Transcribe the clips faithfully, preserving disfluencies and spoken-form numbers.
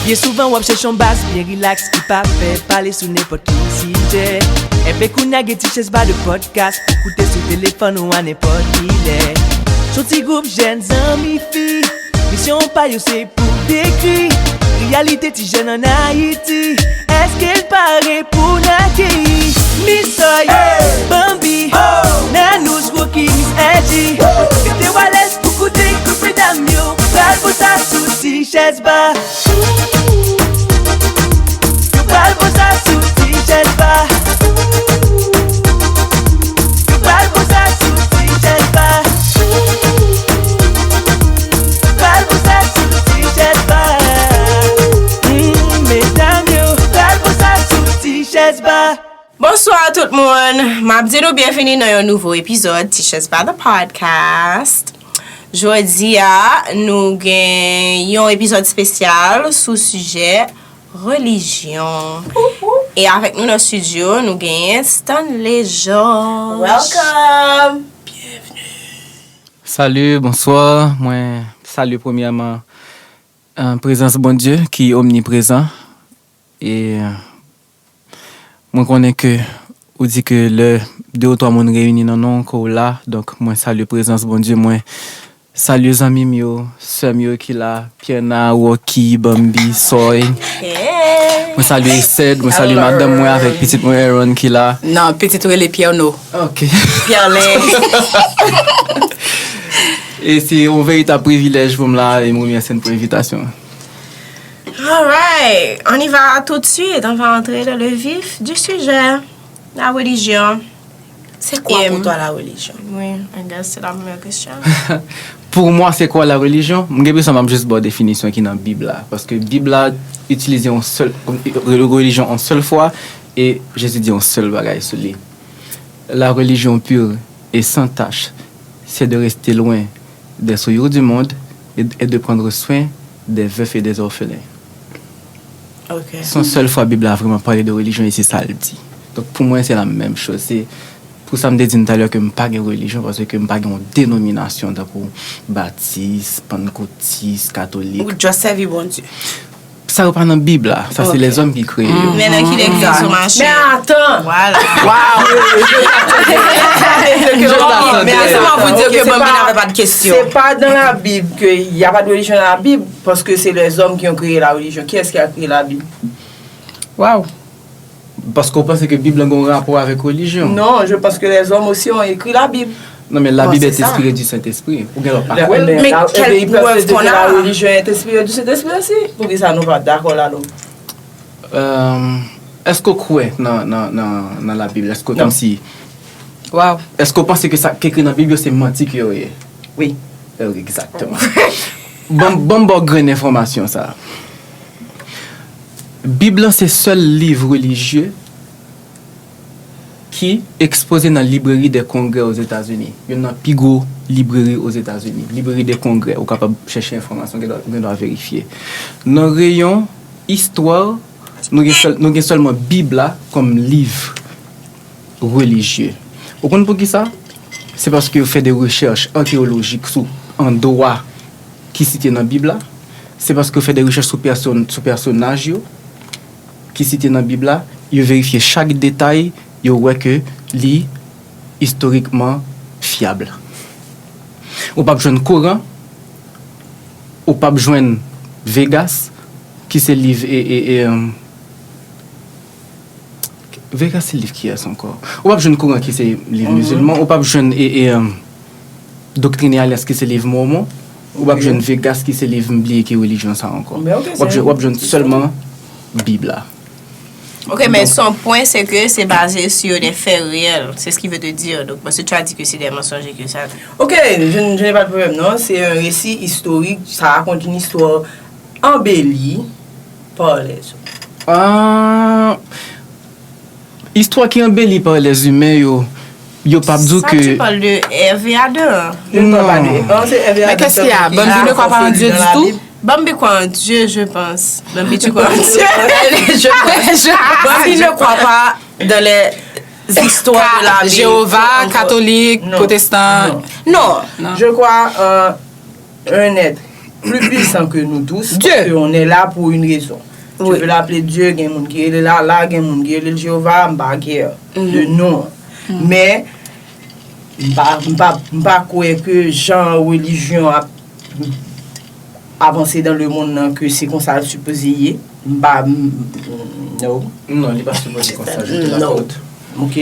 Byen souvan w ap chèche yon baz byen rilaks ki pa pè pale sou nenpòt ki sijè. Enben kounye a gen Ti Chèz Ba de pòdkas pou koute sou telefòn ou a nenpòt kilè. S on ti gwoup jèn zanmi fi, misyon pa yo se pou dekri reyalite ti jèn ann Ayiti. Èske l pare pou n akeyi Miss Soy, Bambi, Nanouch, Rocky, Miss Angie? Mete w alèz pou koute gwoup medam yo pral poze sa sou Ti Chèz Ba. Yo pral poze sa sou Ti Chèz Ba. Yo pral poze sa sou Ti Chèz Ba. Yo pral poze sa sou Ti Chèz Ba. Hmm, medam yo pral poze sa sou Ti Chèz Ba. Bonswa tout moun. M ap di nou byenvini nan yon nouvo epizòd Ti Chèz Ba The Podcast. Jodi a, nou gen yon epizòd espesyal sou sijè relijyon. E avèk nou nan estidyo, nou genyen Stanley Georges. Welcome! Salut, bonswa. Mwen salye premyèman, euh, prezans Bondye ki omniprezan. E, euh, mwen konnen ke ou di ke lè de ou twa moun reyini nan non ke w la. Donk, mwen salye prezans Bondye. Mwen salye zanmi m yo, sè m yo ki la, Pierna, Rocky, Bambi, Soy. Mwen salye Sed, mwen salye madanm mwen avèk pitit mwen Aaron ki la. Non, pitit ou rele Pierno. Ok. Pierlin. E se yon veritab privilèj pou m la e m remèsye n pou envitasyon an. Alright, on y va tout de suite. On va entrer dans le vif du sujet. La religion. C'est quoi pour toi la religion? Oui, I guess c'est la meilleure question. Pour moi, c'est quoi la religion? Mwen gen enpresyon m ap jis ba w definisyon ki nan Bib la. Paske Bib la itilize yon sèl, relijyon yon sèl fwa, e Jezi di yon sèl bagay sou li. La religion pure et sans tache, c'est de rester loin des souillures du monde et, et de prendre soin des veufs et des orphelins. Ok. Se yon sèl fwa Bib la vrèman pale de relijyon e se sa l di. Donk, pou mwen, se la menm choz. Se pou sa m te di n talè ke m pa gen relijyon, paske m pa gen yon denominasyon tankou batis, pannkotis, katolik. Ou just sèvi Bondye. Sa yo pa nan Bib la. Sa se lèzòm ki kreye yo. Men nan ki legliz ou mache? Men atan! Vwala. Waw! Je t'attendais. Men atan, mwen vou di ke Bambi n'avait pas de question. C'est pas dans la Bible que il y a pas de religion dans la Bible, parce que c'est les hommes qui ont créé la religion. Qui est-ce qui a créé la Bible? Waw. Paske w panse ke Bib lan gen yon rapò avèk relijyon? Non, je pense que les hommes aussi ont écrit la Bible. Non, men la Bible est inspirée du Saint-Esprit. Ou gen dwa pa kwè l. Men kèl prèv ke la religion est inspirée du Saint-Esprit aussi? Poukisa nou pa dakò la, non? Euh, èske w kwè nan, nan, nan, nan la Bib? Èske kòmsi... Waw. Èske w panse ke sa k ekri nan Bib yo se manti ke yo ye? Wi. Egzakteman. Ban, ban m ba w grenn enfòmasyon sa a. Bib lan se sèl liv relijye ki ekspoze nan Librairie des Congrès Ozetazini, youn nan pi gwo libreri Ozetazini, Librairie des Congrès. Ou kapab chèche enfòmasyon, ou gen dwa, ou gen dwa verifye. Nan reyon istwa, nou gen sèl, nou gen sèlman Bib la kòm liv relijye. Ou konn poukisa? Se paske yo fè de rechèch anteyolojik sou andwa ki site nan Bib la. Se paske yo fè de rechèch sou pèsonn, sou pèsonaj yo ki site nan Bib la. Yo verifye chak detay, yo wè ke li istorikman fyab. Ou p ap jwenn Koran, ou p ap jwenn Vegas, ki se liv e, e, e, Vegas se liv kiyès ankò? Ou p ap jwenn Koran ki se liv mizilman, ou p ap jwenn e, e, um, Doctrine et Alliance ki se liv Mòmon, ou p ap jwenn Vegas ki se liv m bliye ki relijyon sa ankò. W ap jwenn, w ap jwenn sèlman Bib la. Ok, mais son point, c'est que c'est basé sur des faits réels. C'est ce qu'il veut te dire. Donc, parce que tu as dit que c'est des mensonges et que ça. Ok, je, je n'ai pas de problème, non. C'est un récit historique. Ça raconte une histoire embellie par les hommes. Ah, istwa ki anbeli pa lèzimen yo, yo p ap di w ke... Ça, tu parles de Èv e Adan. Je ne parle pas de... Non, c'est Èv e Adan. Mais qu'est-ce qu'il y a? Bambi ne croit pas en Dieu du tout? Bambi croit en Dieu, je pense. Bambi, tu crois en Dieu? Je pense. Bambi ne croit pas dans les histoires de la Bible. Jéhovah, catholique, protestant. Non. Non. Je crois, euh, Un être plus puissant que nous tous, parce qu'on est là pour une raison. Tu peux l'appeler Dieu, gen moun ki rele l Allah, gen moun ki rele l Jewova, m pa care de non. Men, m pa, m pa, m pa kwè ke jan relijyon ap avanse dans le monde nan, ke se konsa l sipoze ye. M pa, m, no. Non, li pa sipoze konsa, je te l'accorde. Ok.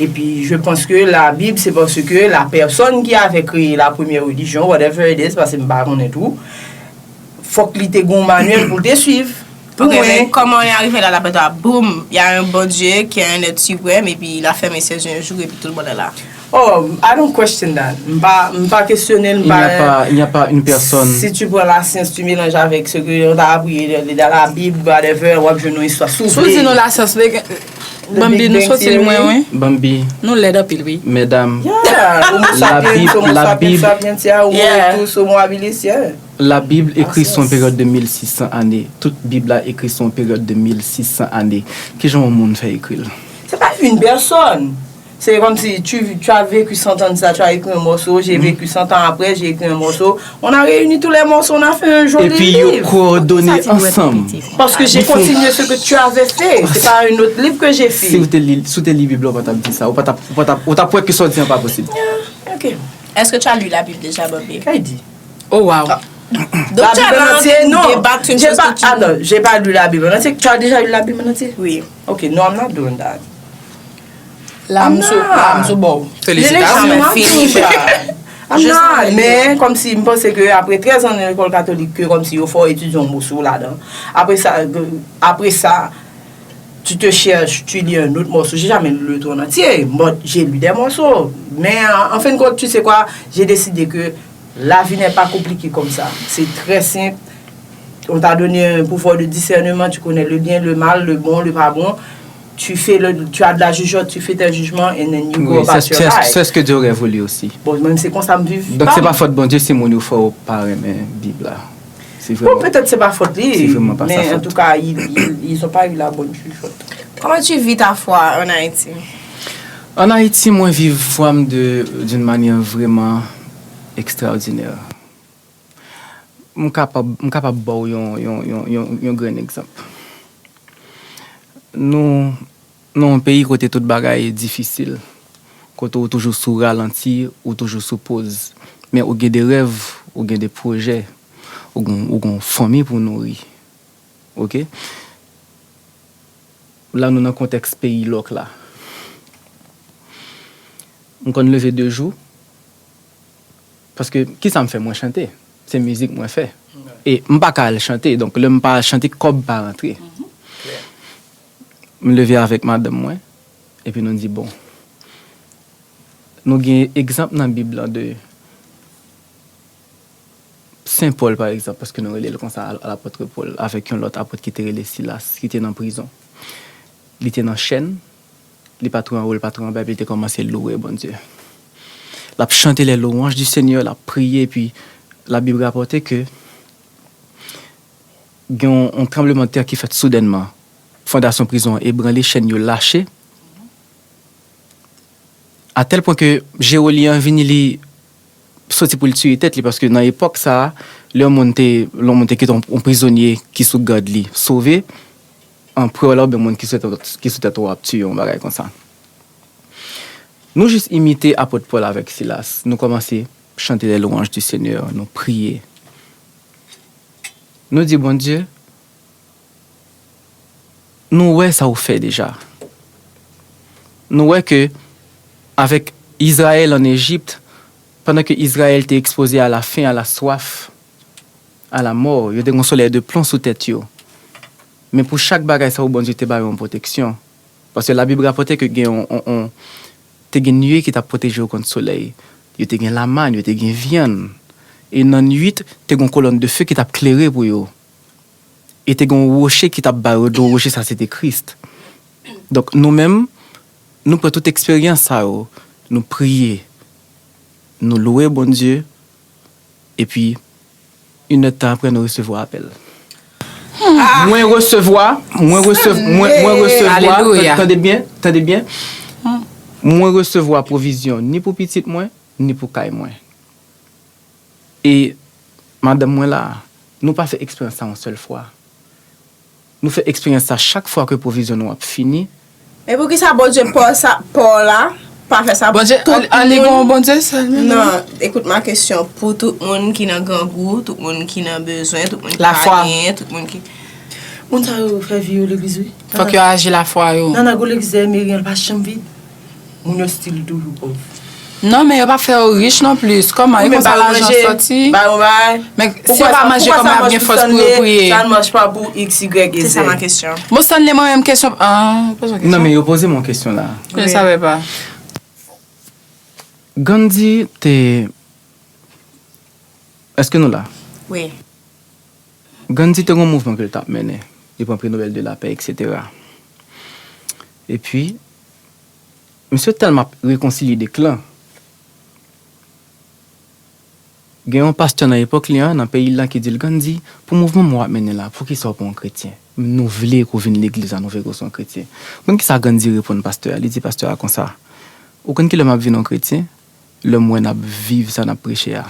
Et puis, je pense que la Bible, c'est parce que la personne qui avait créé la première religion, whatever it is, paske m pa konnen tou, fòk li te gen yon manuel pou l te swiv. Pou Ok, mwen, men kòman on est arrivé là, d'après toi? Boum, il y a un bon Dieu qui est un être suprême, et puis il a fermé ses yeux un jour, et puis tout le monde est là. Oh, I don't question that. M pa, m pa kesyone l, m Il n'y pa. a pas, il n'y a pas une personne. Si tu prends la science, tu mélanges avec ce que on t'a appris dans la Bible, whatever, w ap jwenn yon istwa. Souple. Sou di nou la syans, Bambi, nou soti lwen, wi. Bambi, Nou lèd anpil, wi. Medam, Yeah, homo La sapiens, Bible, homo la sapiens Bible. sapientia, homo Yeah. erectus, homo habilis, yeah. La Bible écrit sur une Science. Période de mil six cents années. Tout Bib la écrit sur une Période de mil six cents années. Kijan yon moun fè ekri l? C'est pas une personne. C'est comme si tu, tu as vécu cent ans de ça, tu as écrit un morceau, j'ai vécu cent ans après, j'ai écrit un morceau. On a réuni tous les morceaux, on a fait un joli Epi yo livre. kowòdone ansanm. Parce que j'ai continué ce que tu avais fait. C'est pas un autre livre que j'ai Si fait. w te li, si w te li Bib la, ou pa t ap di sa. Ou pa t ap, ou pa t ap, ou t ap wè ke sa w di an pa posib. Ok. Est-ce que tu as lu la Bible déjà, Bambi? Kay di? Oh, wow. Donc, La tu as Bible en envie entier, de non. débattre une J'ai chose pas, que tu attends, j'ai pas lu la Bible en entier. Tu as déjà lu la Bible en entier? Oui. Ok, non, I'm not doing that. La m sou, la m sou bò. J'ai jamais Felisitasyon. fini ça. I'm Je not, savais men bien. Kòmsi m panse ke apre trèz an nan lekòl katolik, ke kòmsi yo fè w etidye yon moso ladan. Apre sa, apre sa, tu te cherches, tu lis un autre morceau. J'ai jamais lu le tout en entier, but j'ai lu des morceaux. Mais en, en fin de compte, tu sais quoi, j'ai décidé que la vie n'est pas compliquée comme ça. C'est très simple. On t'a donné un pouvoir de discernement, tu connais le bien, le mal, le bon, le pas bon. Tu fais le, tu as de la jugeote, tu fais tes jugements, and then you go Oui, c'est about your c'est- life. C'est ce que Dieu aurait voulu aussi. Bon, mwen, se konsa m viv. Donk se pa fòt Bondye si moun yo fè w pa renmen Bib la. Se Bon, vrèman. peut-être c'est pas faute li, C'est vraiment pas sa mais en faute. Tout cas, ils, ils, ils ont pas eu la bonne jugeote. Comment tu vis ta foi en Haïti? An Ayiti, mwen viv fwa m de d'une manière vraiment extraordinaire. M kapab, m kapab ba w yon, yon, yon, yon, yon grenn egzanp. Nou, nou yon peyi kote tout bagay difisil, kote ou toujou sou ralanti, ou toujou sou poz. Men ou gen de rèv, ou gen de pwojè, ou gen, ou gen yon fanmi pou nouri. Ok? La, nou nan kontèks peyi lòk la. M konn leve de jou, paske kisa m fè? Mwen chante. Se mizik mwen fè. E m pa ka al chante, donk lè m pa al chante, kòb pa rantre. M leve avèk madanm mwen, epi nou di, bon, nou gen egzanp nan Bib lan de Sen Pòl, pa egzanp, paske nou rele l konsa, al- alapòt Pòl, avèk yon lòt apòt ki te rele Silas, ki te nan prizon. Li te nan chèn, li pa twò anwo, li pa twò anba, epi li te kòmanse louwe Bondye. L ap chante les louanges du Seigneur, l ap priye, epi Labib rapòte ke gen yon, yon tranblemanntè ki fèt soudènman. Fondasyon prizon an ebranle, chèn yo lache. Atèl pwen ke Jewoli an vini, li soti pou l tiye tèt li, paske nan epòk sa a, lè yon moun te, lè yon moun te kite yon, yon prizonye ki sou gad li sove, anperè la oubyen moun ki sou tèt, ki sou tèt ou ap tiye yon bagay konsa. Nou jis imite apot Pòl avèk Silas. Nou kòmanse chante les louanges du Seigneur, nou priye. Nou di, Bondye, nou wè sa w fè deja. Nou wè ke avèk Izrayèl an Ejip, pandan ke Izrayèl te ekspoze à la faim, à la soif, à la mort, yo te gen yon solèy de plon sou tèt yo. Men pou chak bagay sa yo, Bondye te ba yo yon pwoteksyon. Paske Labib rapòte ke gen yon, yon, yon, te gen nwi ki t ap pwoteje yo kont solèy. Yo te gen lamàn, yo te gen vyann. E nan nwit, te gen yon kolòn de fe ki t ap klere pou yo. E te gen yon woche ki t ap ba yo dlo, woche sa se te Kris. Donk, nou menm, nou pran tout eksperyans sa yo, nou priye, nou lwe Bondye, epi, inèdtan apre, nou resevwa apèl. Mwen resevwa, mwen resev-, mwen, mwen resevwa, Alelouya. Tande byen, tande byen. Mwen resevwa pwovizyon ni pou pitit mwen, ni pou kay mwen. E madanm mwen la, nou pa fè eksperyans sa yon sèl fwa. Nou fè eksperyans sa chak fwa ke pwovizyon nou ap fini. Men poukisa Bondye pa w sa, pa w la, pa fè sa pou Bondye, tout an li gon moun? Bondye sèl menm? Non, écoute ma question. Pou tout moun ki nan grangou, tout moun ki nan bezwen, tout moun ki pa Lafwa. Genyen, tout moun ki. Moun sa yo fè vi yo legliz wi. Fòk yo aji lafwa yo. Nana go legliz dèyè meri an, l pa janm vid. Moun yo still toujou pòv. Non, men yo pa fè yo rich non plis. Kòman? E konsa lajan sòti? Ba yo bay. Men si yo pa manje, kòman y ap gen fòs pou yo priye? Ça ne marche pas pour X, Y et Z. C'est ça ma question. Bon, Stanley, mwen menm kesyon. Ah, poze yon kesyon. Non, men yo poze m yon kesyon la. Je ne savais pas. Gandhi te. Èske nou la? Wi. Gandhi te gen yon mouvman ke l t ap mennen. Li pran Pri Nobèl de Lapè, etsetera. Epi, misye tèlman ap rekonsilye de klan. Gen yon pastè nan epòk li an, nan peyi l lan, ki di l, Gandhi, pou mouvman w ap mennen la, poukisa w pa yon kretyen? Nou vle ke w vin legliz la, nou vle ke w se yon kretyen. Ou konn kisa Gandhi reponn pastè a? Li di pastè a konsa, ou konn kilè m ap vin yon kretyen? Lè m wè n ap viv sa n ap preche a.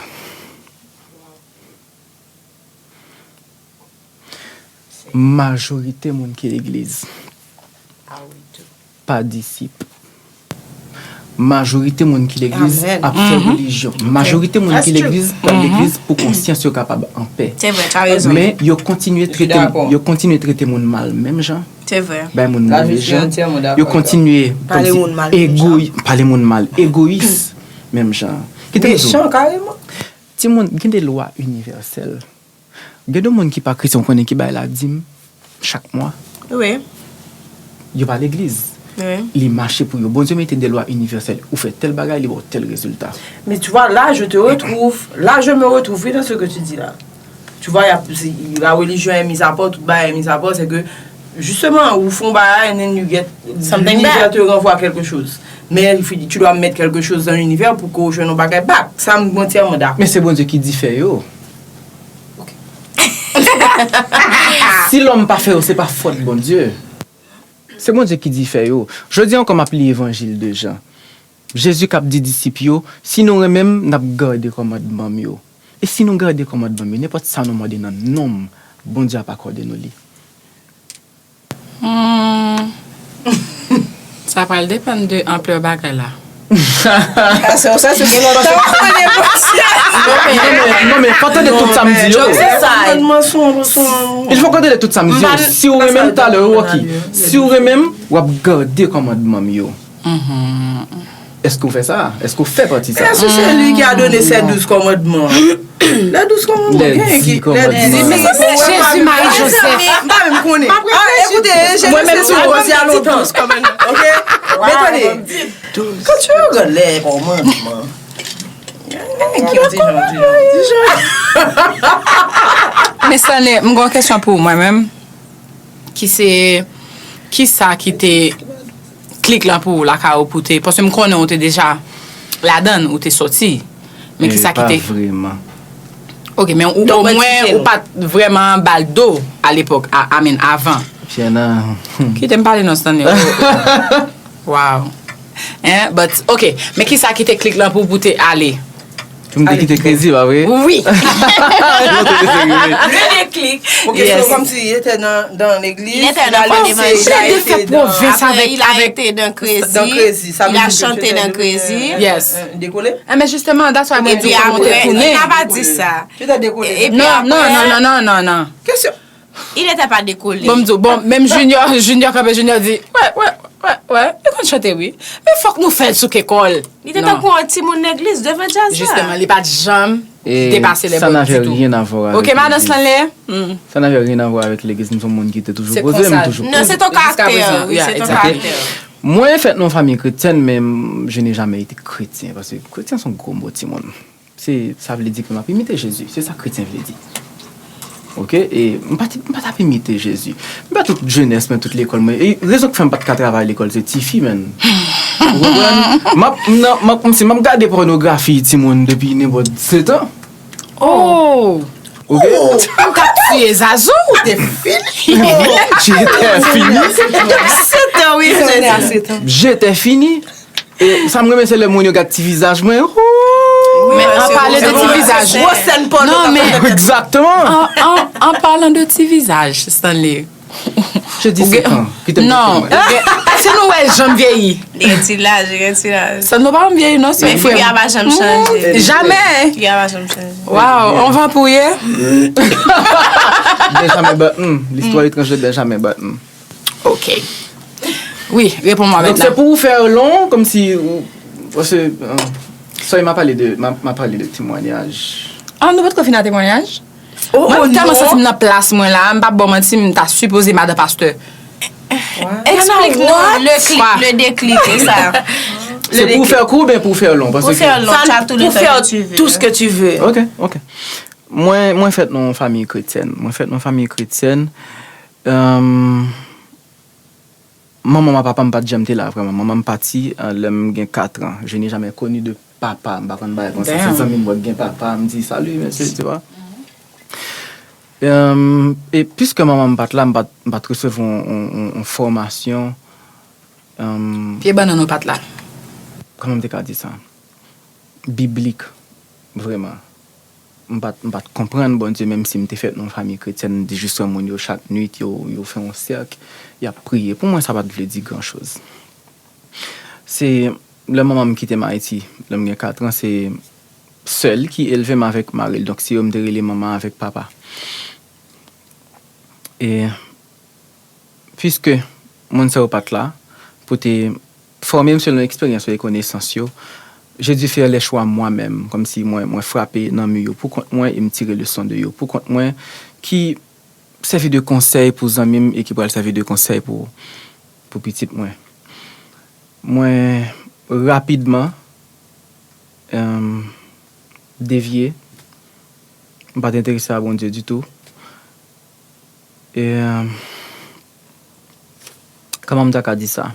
Majorite moun ki legliz pa disip. Majorite moun ki legliz ap fè relijyon. Majorite moun ki legliz pral legliz pou konsyans yo kapab anpè. Se vre, tu as raison. Men yo kontinye trete yo kontinye trete moun mal menm jan. Se vre. Bay moun move jan. Yo kontinye kòmsi egoyi, pale moun mal, egoyis menm jan. Kite m di w. Mechan kareman. Timoun, gen de lwa inivèsèl. Gen de moun ki pa kretyen, ou konnen, ki bay ladim chak mwa. Wi. Yo pa legliz. Wi. Li mache pou yo. Bondye mete de lwa inivèsèl. Ou fè tèl bagay, li ba w tèl rezilta. Mais tu vois, là, je te retrouve. Là, je me retrouve, oui, dans ce que tu dis là. Tu vois, y a, la religion est mise à part, tout bagay est mis à part, c'est que, justement, ou fè yon bagay, and then you get, l'univers te renvoie quelque chose. Mais il faut- tu dois mettre quelque chose dans l'univers pour que ou jwenn yon bagay back. Sa, m antyèman dakò. Men se Bondye ki di fè yo. Si lòm pa fè yo, se pa fòt Bondye. Se Bondye ki di fè yo. Jodi a ankò, m ap li evanjil de Jan. Jezi k ap di disip yo, si nou renmen m, n ap gade kòmandman m yo. E si nou gade kòmandman m yo, nenpòt sa nou mande nan non m, Bondye ap akòde nou li. Hmm. Sa pral depann de anplè bagay la. Paske ou santi gen lontan w konnen Bondye. Non, men, non, men, fò tande tout sa m di yo. Jokes aside. Il faut tande tout sa m di yo. Si ou renmen m, talè, Rocky. Si ou renmen m, w ap gade kòmandman m yo. Èske w fè sa? Èske w fè pati sa? Est-ce que c'est lui qui a donné ces douze commandements? Les douze commandements, Les gen dix ki- commandements. Les dix, mais c'est Jésus, Marie, Joseph. M pa menm konnen. Ah, écoutez, Jésus, c'est Jésus, il y a longtemps. Ok? Mais attendez, quand tu regardes les commandements, Men Stanley, m gen yon kesyon pou ou mwen menm. Ki se, kisa ki te klik lan pou ou lakay ou pou te, paske m konnen ou te deja ladann, ou te sòti. Men kisa ki te. Vreman. Ok, men ou omwen ou pa t vrèman ba l do a lepòk, a, I mean, avan. Piana. Kite m pale non, Stanley. Wow. Hein, but, ok, men kisa ki te klik lan pou ou pou te ale? Pou m te kite krezi, pa vre? Wi. Le déclic. Ok, so kòmsi il était dans, dans l'église. Il était dans l'évangile. Jan de fè pwovens avèk, Il a été dans Crazy. Dans Crazy. Ça Il veut a dire que chanté tu étais dans Crazy. Yes. Euh, décollé? Eh, men justement, that's why mwen di Epi ou te apre, tounen. Il n'a pas dit ça. Tu t'es décollé. Epi Non, non, apre, non, non, non, non, non. Question. Il était pas décollé. Bon, m di w, bon, menm Junior, Junior kanpe, Junior di, wè, wè, wè, wè, li konn chante, wi. Men fòk nou fè l sou kekòl. Li te tankou yon timoun legliz devan djaz la. Justement, li pa t janm depase lè Ça bòt n'avait ditou. rien à voir avec Ok, madan l'église. Stanley? Hmm. Ça n'avait rien à voir avec l'église. M se yon moun ki te toujou Se poze, m konsa. toujou Non, se ton Jusqu'à caractère, présent, oui, yeah, c'est ton exactly. caractère. Mwen fèt nan yon fanmi kretyèn, men m- je n'ai jamais été chrétien, paske kretyen se yon gwo mo, timoun. Se, sa vle di ke m ap imite Jezi. Se sa kretyen vle di. Ok? E m pa t, m pa t ap imite Jezi. M pa tout jenès mwen, tout lekòl mwen. E rezon k fè m pa t ka travay lekòl, se tifi, menn. Ou konprann? M ap, m nan, m ap, kòmsi m ap gade pònografi timoun depi nenpòt sèt an. Oh! Ok? Ou t ap tiye Zazou? Ou te fini? J'étais fini. Sèt an, wi, frè. J'étais fini. E sa m renmen, se lè moun yo gad ti vizaj mwen. Ooh! Men an palan de ti vizaj. Gwo sèn pòno. Non, men Exactement. An, an, an palan de ti vizaj, Stanley. Je dis c'est quand. Kite m Non. Mwen. Èske nou wè janm vyeyi? Li gen ti laj, li gen ti laj. Sa nou pa vyeyi non, se Men figi a pa janm chanje. Jamè. Figi a pa janm chanje. Wow, on va priye. Benjamin Button. L'histoire étrange de Benjamin Button. Ok. Wi, reponn mwen Donc c'est mentnan. Pour vous faire long, comme si. Parce que. Euh, sorry, m'a parlé de, m'a m'a parlé de témoignage. Ah, nou pa t ko fin a temwanyaj? Mwen tèlman santi m nan plas mwen la, m pa ba w manti, m ta sipoze madan pastè. Explique nous le clic, le déclic, c'est ça. C'est pour faire court ou bien pour faire long? Parce Pour que. Faire long, tu as tout le Pour temps faire que tu veux. Tout ce que tu veux. Ok, ok. Mwen, mwen fèt nan yon fanmi kretyèn. Mwen fèt nan yon fanmi kretyèn. Euh, manman m ak papa m pa t janm te la vrèman. Manman m pati euh, lè m gen kat an. Je n'ai jamais connu de papa. M pa konn bagay konsa. Se Damn. Zanmi m wè k gen papa, m di salut, mesye, tu vois. Euh, e piske manman m pa t la, m pa t, m pa t resevwa yon, yon, yon, yon fòmasyon. Euh, Pye bannann ou pa t la. Kòman m te ka di sa? Biblik, vrèman. M pa t, m pa t konprann Bondye, menm si m te fèt nan yon fanmi kretyèn, m te jis wè moun yo chak nwit, yo, yo fè yon sèk, y ap priye. Pou mwen, sa pa t vle di gran choz. Se lè manman m kite m Ayiti, lè m gen kat an, se sè l ki elve m avèk mari l. Donk, se yo m te rele manman avèk papa. E piske moun sa yo pa t la pou te fòme m selon eksperyans yo e konesans yo, j'ai dû faire les choix moi-même, kòmsi mwen, mwen frape nan mi yo pou kont mwen e m tire leson de yo pou kont mwen, ki sèvi de konsèy pou zanmi m e ki pral sèvi de konsèy pou, pou pitit mwen. Mwen rapidman euh, devye, m pa t enterese a Bondye ditou. E euh, kòman m ta ka di sa?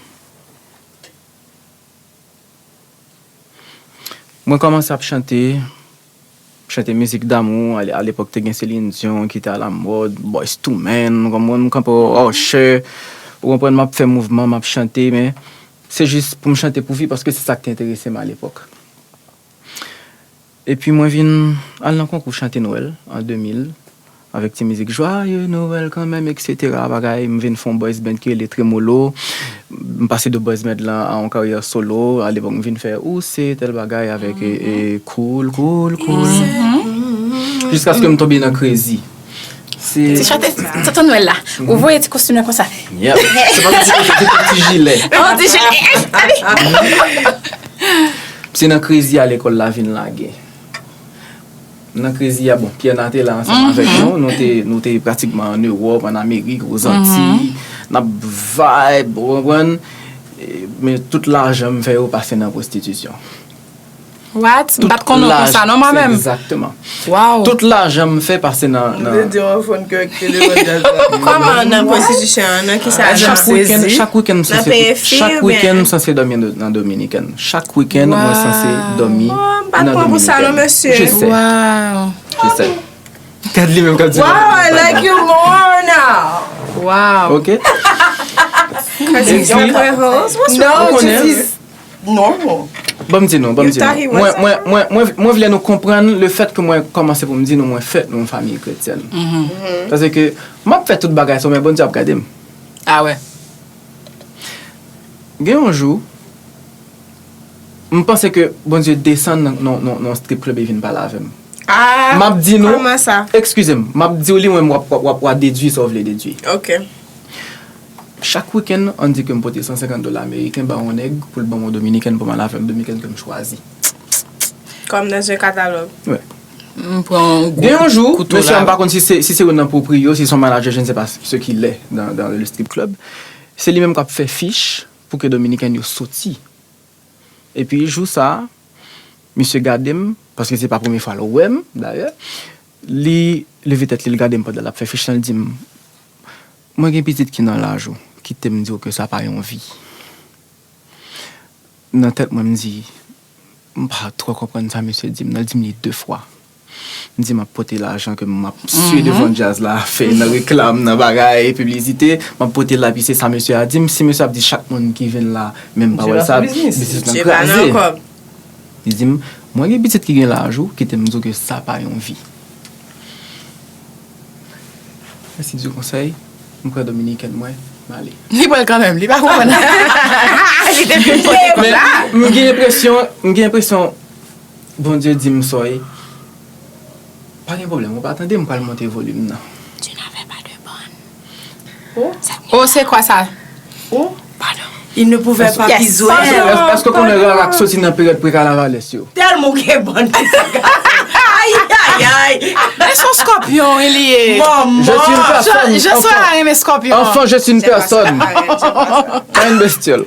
Mwen kòmanse ap chante, chante mizik damou. Ale- Alepòk, te gen Celine Dion ki te alamòd, Boyz Two Men, ou konprann, m kanpe Usher, ou konprann, m ap fè mouvman, m ap chante, men se jis pou m chante pou vi, paske se sa k te enterese m alepòk. Epi mwen vin al nan konkou chante Nwèl an de mil, avèk ti mizik Joyeux Noël kanmenm, et cetera. Bagay, m vin fè yon boys band ki rele Tremolo. M pase de boys band lan a yon karyè solo. Alepòk, m vin fè Ou se tèl bagay avèk e, e, Cool, Cool, Cool. Jiskaske m tonbe nan Crazy. Se Ti chante, Tonton Nwèl la. Ou voye ti kostim nan konsa. Yep. Se pa ti kostim, se ti jilè. On ti jilè. Se nan Crazy a lekòl la vin lage. Nan Crazy a, bon, Pierre Nat te la ansanm avèk nou. Nou te, nou te pratikman ann Ewòp, ann Amerik, Ozantiy. N ap vibe, ou konprann? E, men tout lajan m fè yo pase nan pwostitisyon. What? M pa t konnen konsa non, mwen menm. Egzakteman. Wow. Tout lajan m fè pase nan, Mwen te nan di yon fòn kè ki te devan djaz la. Kòman nan pwostitisyon an, nan ki sa? Chak weekend, chak weekend m Nan sanse, peye fi chak oubyen? Weekend m sanse dòmi nan, nan Dominiken. Chak weekend mwen sanse dòmi Oh, m pa t nan pran pou sa non, Dominiken. mesye. Je sais. Wow. Je sais. Gad li menm k ap di. Wow, I like you more now. Wow. Ok. Cause he's your co-host. What's No, wrong with this you? is normal. Ban m di nou, ban m di You thought he nou. was Mwen, mwen, mwen, mwen, mwen vle nou konprann le fèt ke mwen kòmanse pou m di nou mwen fèt nan yon fanmi kretyèn. Paske m ap fè tout bagay sa, men Bondye ap gade m. Ah wè. Gen yon jou, m panse ke Bondye desann nan, nan, nan, nan strip club e vin pale avè m. Ah, M ap di nou, kòman sa? Eskize m, m ap di w li, mwen, w ap, w ap, w ap, w ap dedui sa w vle dedui. Ok. Chak weekend, ann di ke m pote san senkant dola ameriken ba yon nèg pou l ban m yon dominiken pou m al avè l, dominiken ke m chwazi. Comme dans un catalogue. Wè. M pran yon Gen yon jou, kouto mesye, la. M pa konn si se, si se youn nan pwopriye yo, si se yon manager, je ne sais pas ce qu'il est dans, dans le strip club. Se li menm k ap fè fich pou ke dominiken yo soti. Epi jou sa, misye gade m, paske se pa premye fwa l wè m, dayè. Li leve tèt li, l gade m pandan l ap fè fich lan, l di m, mwen gen pitit ki nan laj ou, kite m di w ke sa pa yon vi. Nan tèt mwen, m di, m pa twò konprann sa misye di m nan, l di m li de fwa. M di m ap pote lajan ke m ap swiv devan djaz la, fè nan reklam, nan bagay, piblisite, m ap pote l la, epi se sa misye a di m. Si misye ap di chak moun ki vin la, menm pawòl sa, biznis lan kraze. Li di m, Mwen gen pitit ki gen laj ou, kite m di w ke sa pa yon vi. Mèsi di konsèy, m pran dominikèn mwen, m ale. Li pran l kanmenm, li pa konprann. Li te fin pote Men, m gen enpresyon, m gen enpresyon Bondye di m sa w ye. Pa gen pwoblèm, ou pa tande, m pral monte volim nan. Tu n'avais pas de bonne. Oh, c'est quoi ça? Oh, Pardon. Il ne pouvait pas Yes. isoler. Èske w konnen Rara k soti nan peryòd prekanavalès yo? Tèlman ou gen bann ki sa ka. Ay, ay, ay. Men se yon scorpion, li ye. Manman. Je suis une personne. Je suis Enfant, un scorpion. Enfant, je suis une personne. Pas une bestiole.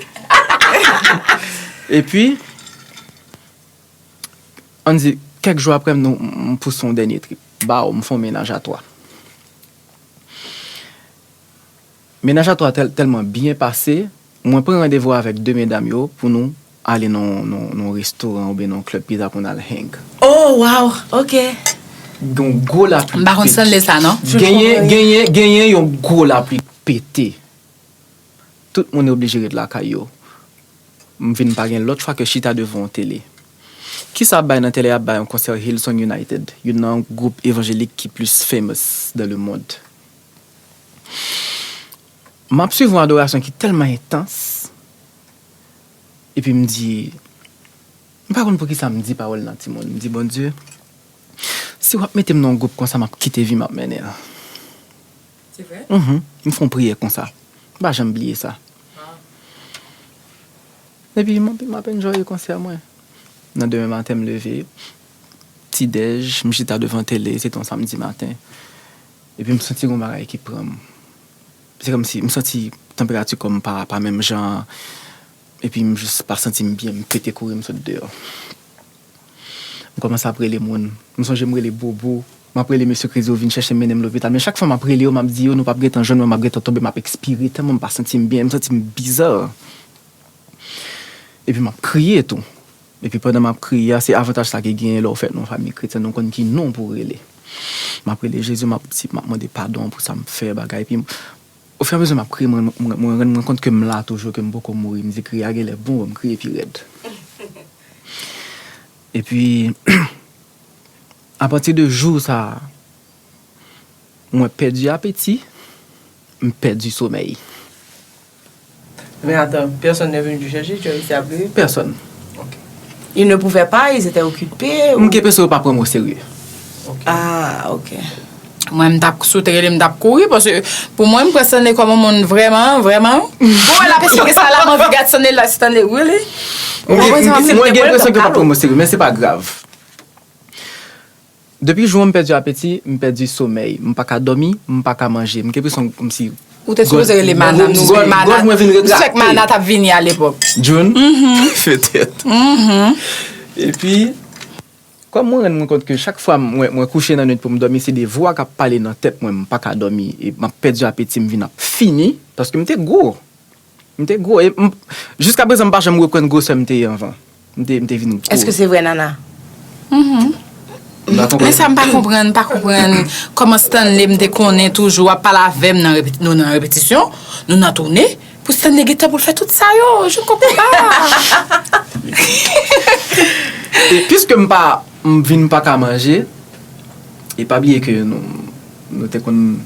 Epi, ann di, kèk jou apre, m, nou, m pouse yon dènye trip. Baw, m fè yon mennaj a twa. Mennaj a twa tèl, tèlman byen pase, mwen pran randevou avèk de medam yo pou nou ale nan, nan, nan restoran oubyen nan klèb pita pou n al hang. Oh, wow, ok. Gen yon gwo lapli. M pa konn sanble sa, non. Genyen, genyen, genyen yon gwo lapli pete. Tout moun oblije ret lakay yo. M vin pa gen lòt chwa ke chita devan yon tele. Kisa ap bay nan tele? Ap bay yon konsè Hillsong United, youn nan gwoup evanjelik ki plis famous dans le monde. M ap swiv yon adorasyon ki tèlman entans, epi m di, m pa konn poukisa m di pawòl nan timoun. M di, Bondye, si w ap mete m nan yon gwoup konsa, m ap kite vi m ap mennen an. Se vre? Mhm. M fè yon priyè konsa. M pa janm bliye sa. Epi m ap, m ap enjoy konsè mwen. Nan demen maten, m leve, ti dèj, m chita devan tele, se te yon samdi maten. Epi m santi yon bagay ki pran m. Se kòmsi m santi tanperati kò m pa, pa menm jan. Epi m jis pa santi m byen, m pete kouri, m sot deyò. M kòmanse ap rele moun. M sonje m rele Bobo. M ap rele mesye Kredi yo vin chèche m, mennen m lopital. Men chak fwa m ap rele yo, m ap di yo, nou p ap gentan jwenn mwen, m ap gentan tonbe, m ap ekspire tèlman m pa santi m byen, m santi m biza. Epi m ap kriye tou. Epi pandan m ap kriye a, se avantaj sa ki genyen lè w fèt nan yon fanmi kretyen, nou konn ki non pou w rele. M ap rele Jezi, m ap di, m ap mande padon pou sa m fè, bagay. Epi, ofiramezi m ap kriye, mwen, mwen, mwen rann mwen kont ke m la toujou, ke m poko mouri. M di, kriye a genlè bon, m kriye pi rèd. Epi, apati de jou sa a, mwen pèdi apeti, m pèdi somèy. Mais attends, personne n'est venu te chercher, tu as réussi à pleurer? Pèsonn. Ils ne pouvaient pas, ils étaient occupés. M gen enpresyon yo pa pran m o serye. Ah, ok. Mwen, m t ap sou tele, m t ap kouri, paske pou mwen, m pran Stanley kòm yon moun vrèman, vrèman. Bon, la, paske sa la, m anvi gad Stanley la, Stanley, really? Mwen gen, mwen gen enpresyon ke yo pa pran m o serye, men se pa grav. Depi jou an m pèdi apeti, m pèdi somèy, m pa ka dòmi, m pa ka manje. M gen enpresyon kòmsi Ou te sipoze rele Mana, m swete Mana, gòj mwen vin m swete retrate. Mana t ap vini alepòk. June? Petèt. Epi, kòm mwen rann mwen kont ke chak fwa mwen, mwen kouche nan nwit pou m dòmi, se de vwa k ap pale nan tèt mwen, m pa ka dòmi, e m ap pèdi apeti, m vin ap fini, paske m te gwo. M te gwo. E m, jiska prezan, m pa janm reprann gwosè m te ye anvan. M te, m te vin gwo. Est-ce que c'est vrai, Nana? M pa konprann. Men sa m pa konprann, m pa konprann kòman Stanley m te konnen toujou ap pale avè m nan repi-, nou nan repetisyon, nou nan toune, pou Stanley gen tan pou l fè tout sa yo, je ne comprends pas. E piske m pa, m vin pa ka manje, e pa bliye ke nou, nou te konn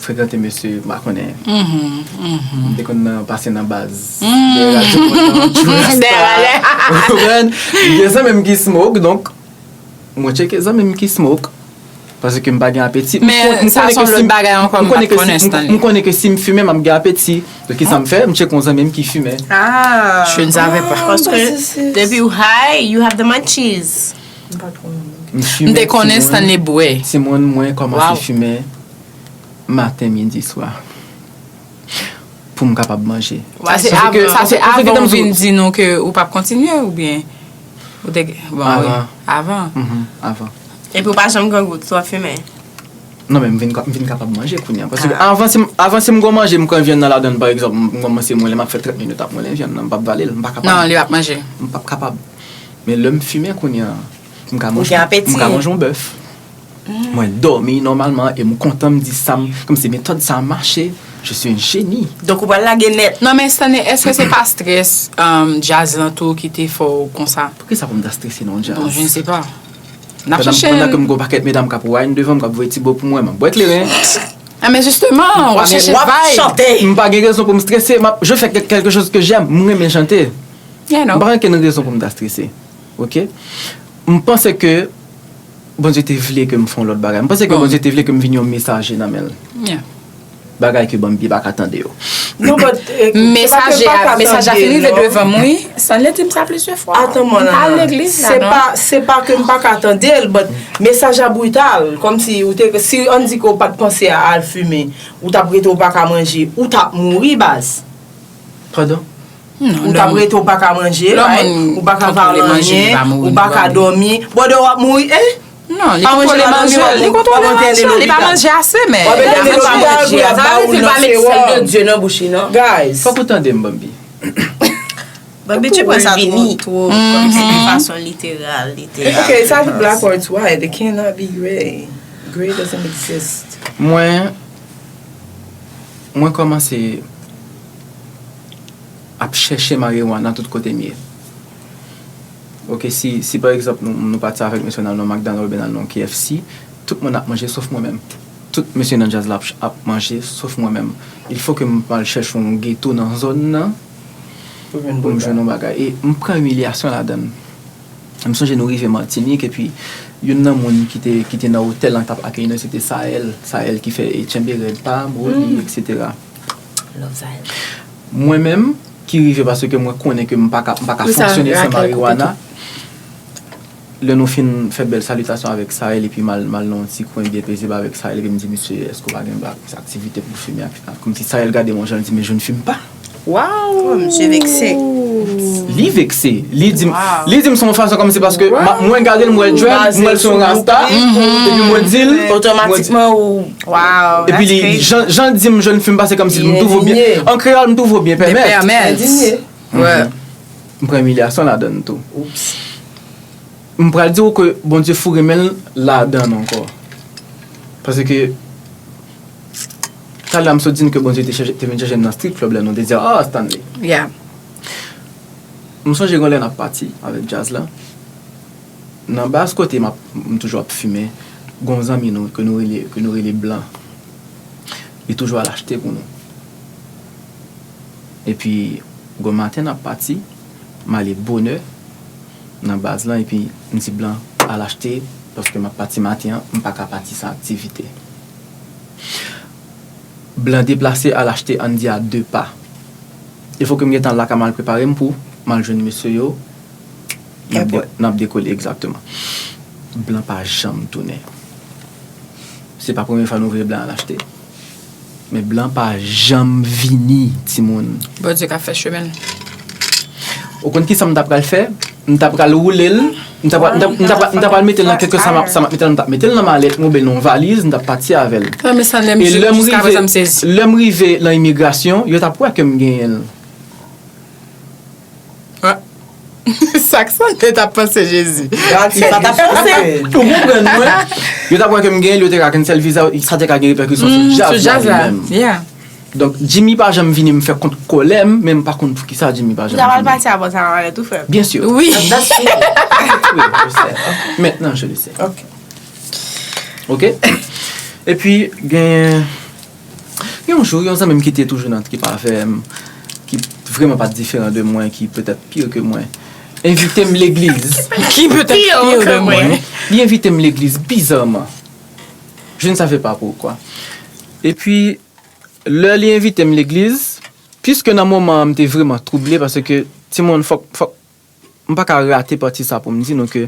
frekante mesye, m pa konnen. M te konn nan, pase nan baz. Dèyè radyo mwen nan, Drew Star. Ou konprann? M gen zanmi m ki smoke, donk, mwen tcheke zanmi m ki smoke. Paske m pa gen apeti. M Men kon- m sa konnen se yon ke si lòt m- bagay ankò, m m konnen pa t ke si- konnen m- Stanley. M konnen ke si m fimen, m ap gen apeti. Donk, kisa m fè? M tcheke yon zanmi m ki fimen. Ah. Je ne savais pas. Parce que depuis ou high, you have the munchies. M fimen, M te konnen timoun. Stanley bwè. Timoun, mwen kòmanse Wow. fimen maten, midi, swa. Pou m kapab manje. Sa se Paske- avan, sa se paske avan m ou di- vin di nou ke ou p ap kontinye oubyen? Ou te, bon, wi. Avan. Avan. Mhm, avan. Epi ou pa janm grangou, sou ap fimen. Non, men m vin, ka- m vin kapab manje kounye a. Paske avan, si m, avan, si m gon manje, m pran vyann nan ladann, pa egzanp, m kòmanse mwen, lè m ap fè trant minit ap mwen vyann nan, m p ap vale l, m pa kapab. Non, li p ap manje. M p ap kapab. Men lè m fimen kounye a, m ka Ou manje, gen apeti. M ka manje yon bèf. Mwen dòmi nòmalman e m kontan, m di sa, m, kòmsi metòd sa a mache. Je suis un génie. Donk ou pral lage nèt. Non, men Stanley, èske se pa strès um, djaz lan tou ki te fè w konsa? Poukisa pou m ta strese nan yon djaz? Bon, je ne sais pas. N ap Pandan chèche. Pandan ke m gon pakèt medam k ap wine devan m, k ap voye ti bo pou mwen, m ap bwè kleren. Ah, men justement, w ap chèche W ap vibe. Chante. M pa gen rezon pou m strese. M ap- Je fais quelque chose que j'aime. M renmen chante. Yeah, M non. pa gen okenn rezon pou m ta strese. Ok? M panse ke Bondye te vle ke m fè yon lòt bagay. M panse ke Bon. Bondye te vle ke m vin yon mesaje nan men l. Yeah. Bagay ke Bambi pa ka tande yo. Non, but, eh, se pa ke Mesaje m pa a, ka mesaj la tande, fin rive non. Devan m, wi. Stanley di m sa plizyè fwa. Atan, mwen M pa al la. legliz la, Se non. Pa, se pa ke m pa ka tande l, but mesaj la brital. Kòmsi ou te, si ann di ke w pa t panse a al fimen, ou t ap rete w pa ka manje, ou t ap mouri, baz. Pardon? Non, Ou t ap non. Rete w pa ka manje, Lè right? moun Ou pa ka kontwole pale manje, li anyen, pa mouri, ou pa li ka pa mouri. Dòmi. Bòdè w ap mouri, eh? Non, li Pa manje kontwole la, manje, dòmi, li w ap kontwole antre manje, li pa lopital. manje ase, men. W ap antre Li pa lopital, manje. y ap ba Sa ou vle di pa nan met sèl de serum. Dye nan bouch li, non? Guys. Fòk ou tande m, Bambi. Bambi, tu pran sa tro, tro, kòmsi de fason literal, literal. Okay, it's like black or it's white. It cannot be gray. Gray doesn't exist. Mwen, mwen kòmanse ap chèche marijuana tout kote m ye. Ok, si, si pa egzanp nou, nou pati avèk mesye n al nan McDonald's oubyen n al nan K F C, tout moun ap manje sof mwen menm. Tout mesye nan djaz la ap, ap manje sof mwen menm. Il fo ke m al chèche yon geto nan zòn nan pou m jwenn yon bagay. E m pran imilyasyon ladan l. M sonje nou rive Matinik epi youn nan moun ki te, ki te nan otèl lan k t ap akeyi nou se te Sael. Sael ki fè e tchenbe rèd pa m, Roli, etsetera. Love Zion. Mwen menm, ki rive paske mwen konnen ke m pa ka, m pa ka Wi, sa fonksyone san Raquel marijuana. koupe Lè nou fin fè bèl salitasyon avèk Sael epi m al, m al nan yon ti kwen byen pezib avèk Sael epi m di misye èske w pa gen ba- aktivite pou fimen ak, ak, kòmsi Sael gade m yon jan l di men je ne fume pas. Wow! Oh, misye vekse. Li vekse. Li di m, li di m se yon fason kòmsi paske m ap- mwen gade l m wè l dread, m wè l se yon rasta epi mwen di l Otomatikman ou. Wow. Epi li, jan, jan l di m je ne fume pas se kòmsi m twouve w byen. An kreyòl m twouve w byen pèmèt. Pèmèt. Endinye. Wè. M pran imilyasyon ladan l tou. M pral di w ke Bondye foure men l ladan l ankò. Paske talè a m sot di n ke Bondye te chèche, te vin chèche m nan strip club lè nou te di ah Stanley. Yeah. M sonje gen lè n ap pati avèk djaz la. Nan baz kote m ap, m toujou ap fimen, gon zanmi nou ke nou rele, ke nou rele Blan. Li toujou al achte pou nou. Epi gon maten n ap pati, m ale bonè nan baz lan epi m di Blan al achte paske m ap pati maten an, m pa ka pati san aktivite. Blan deplase al achte ann di a de pa. Il fo ke m gentan la ka m al prepare m pou m al jwenn mesye yo. N ap de- n ap dekole egzakteman. Blan pa janm tounen. Se pa premye fwa nou voye Blan al achte. Men Blan pa janm vini, timoun. Bondye ka fè chemen l. Ou konn kisa m ta pral fè? M ta pral woule l. M ta pral, m ta, m ta pral, m ta pral mete l nan kèk sa m ap, sa m ap mete l, m t ap mete l nan malèt mwen oubyen nan yon valiz, m t ap pati avè l. Sa men sa lè m E lè m jiska rive, prezan m sezi. Lè m rive nan imigrasyon, yo t ap wè ke m genyen l. Sa k sanble t ap panse Jezi. Sa t ap panse. Ou konprann mwen? Yo t ap wè ke m genyen l, yo te ka cancel viza, sa te ka gen repèkisyon sou djaz la li menm. Yeah. Donk, Jimmy pa janm vini m fè kont kòlè m, men m pa konn poukisa Jimmy pa janm vini. Ou ta pral pati avan sa nan malèt ou frè m. Bien sûr. Wi. Oui, je sais. Maintenant, je le sais. Ok. Ok? Epi, gen, gen yon jou, yon zanmi m ki te toujou nan trip avè m, ki vrèman pa t diferan de mwen, ki petèt pire ke mwen, envite m legliz. Ki petèt pire de mwen. Li envite m legliz, bizarman. Je ne savais pas pourquoi. Epi, lè li envite m legliz, piske nan moman an m te vrèman twouble, paske, timoun, fòk, fòk, m pa ka rate pati sa pou m di nou ke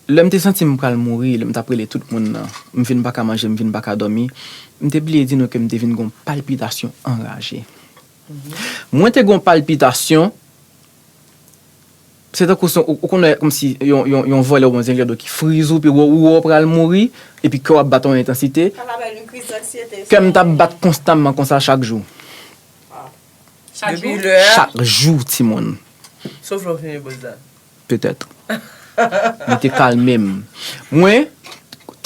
lè m te santi m pral mouri, lè m t ap rele tout moun nan, m vin pa ka manje, m vin pa ka dòmi, m te bliye di nou ke m te vin gon palpitasyon anraje. Mwen te gon palpitasyon, se tankou se, ou, ou konnen kòmsi yon, yon, yon vòlè oubyen yon zenglendo ki friz ou, pi ou, ou wè w pral mouri, epi kè w ap bat yon entansite. Kè m t ap bat konstamman konsa chak jou. Depi lè a, Chak jou, timoun. Sof lè w fini boz la. Petèt. Li te kalme m. Mwen,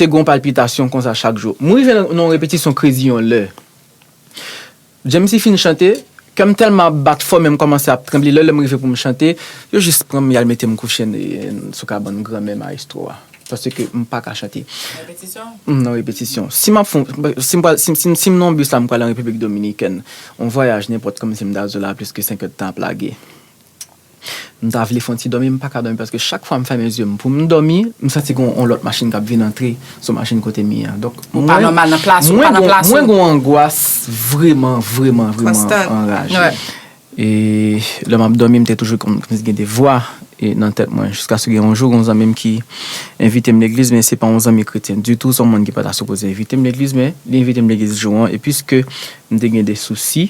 te gen yon palpitasyon konsa chak jou. M rive nan, nan yon repetisyon Crazy yon lè. James fin chante, kè m tèlman ap bat fò, men m kòmanse ap tranble. Lè, lè m rive pou m chante, yo jis pran m, y al mete m kouche n-, sou kabann granmè mayestwo a. Paske m pa ka chante. Repetisyon? M nan repetisyon. Si m ap fon, si m pral, si, si, si m nan yon bis la, m pral an Repiblik Dominikèn. Yon vwayaj nenpòt, kòmsi m ta di w la, plis ke senk è d tan ap lage. M ta vle fè yon ti dòmi, m pa ka dòmi paske chak fwa m fèmen zye m pou m dòmi, m santi gen yon lòt machin k ap vin antre sou machin kote m ye a. Donk, ou pa nòmal nan plas ou, ou pa nan plas ou. Mwen gen yon angwas vrèman, vrèman, vrèman anraje. E lè m ap dòmi, m te toujou kòm, kòmsi gen de vwa e, nan tèt mwen. Jiskaske gen yon jou, gen yon zanmi m ki envite m legliz, men se pa yon zanmi kretyen ditou, se yon moun ki pa ta sipoze envite m legliz, men li envite m legliz jou an, e piske m te gen de sousi,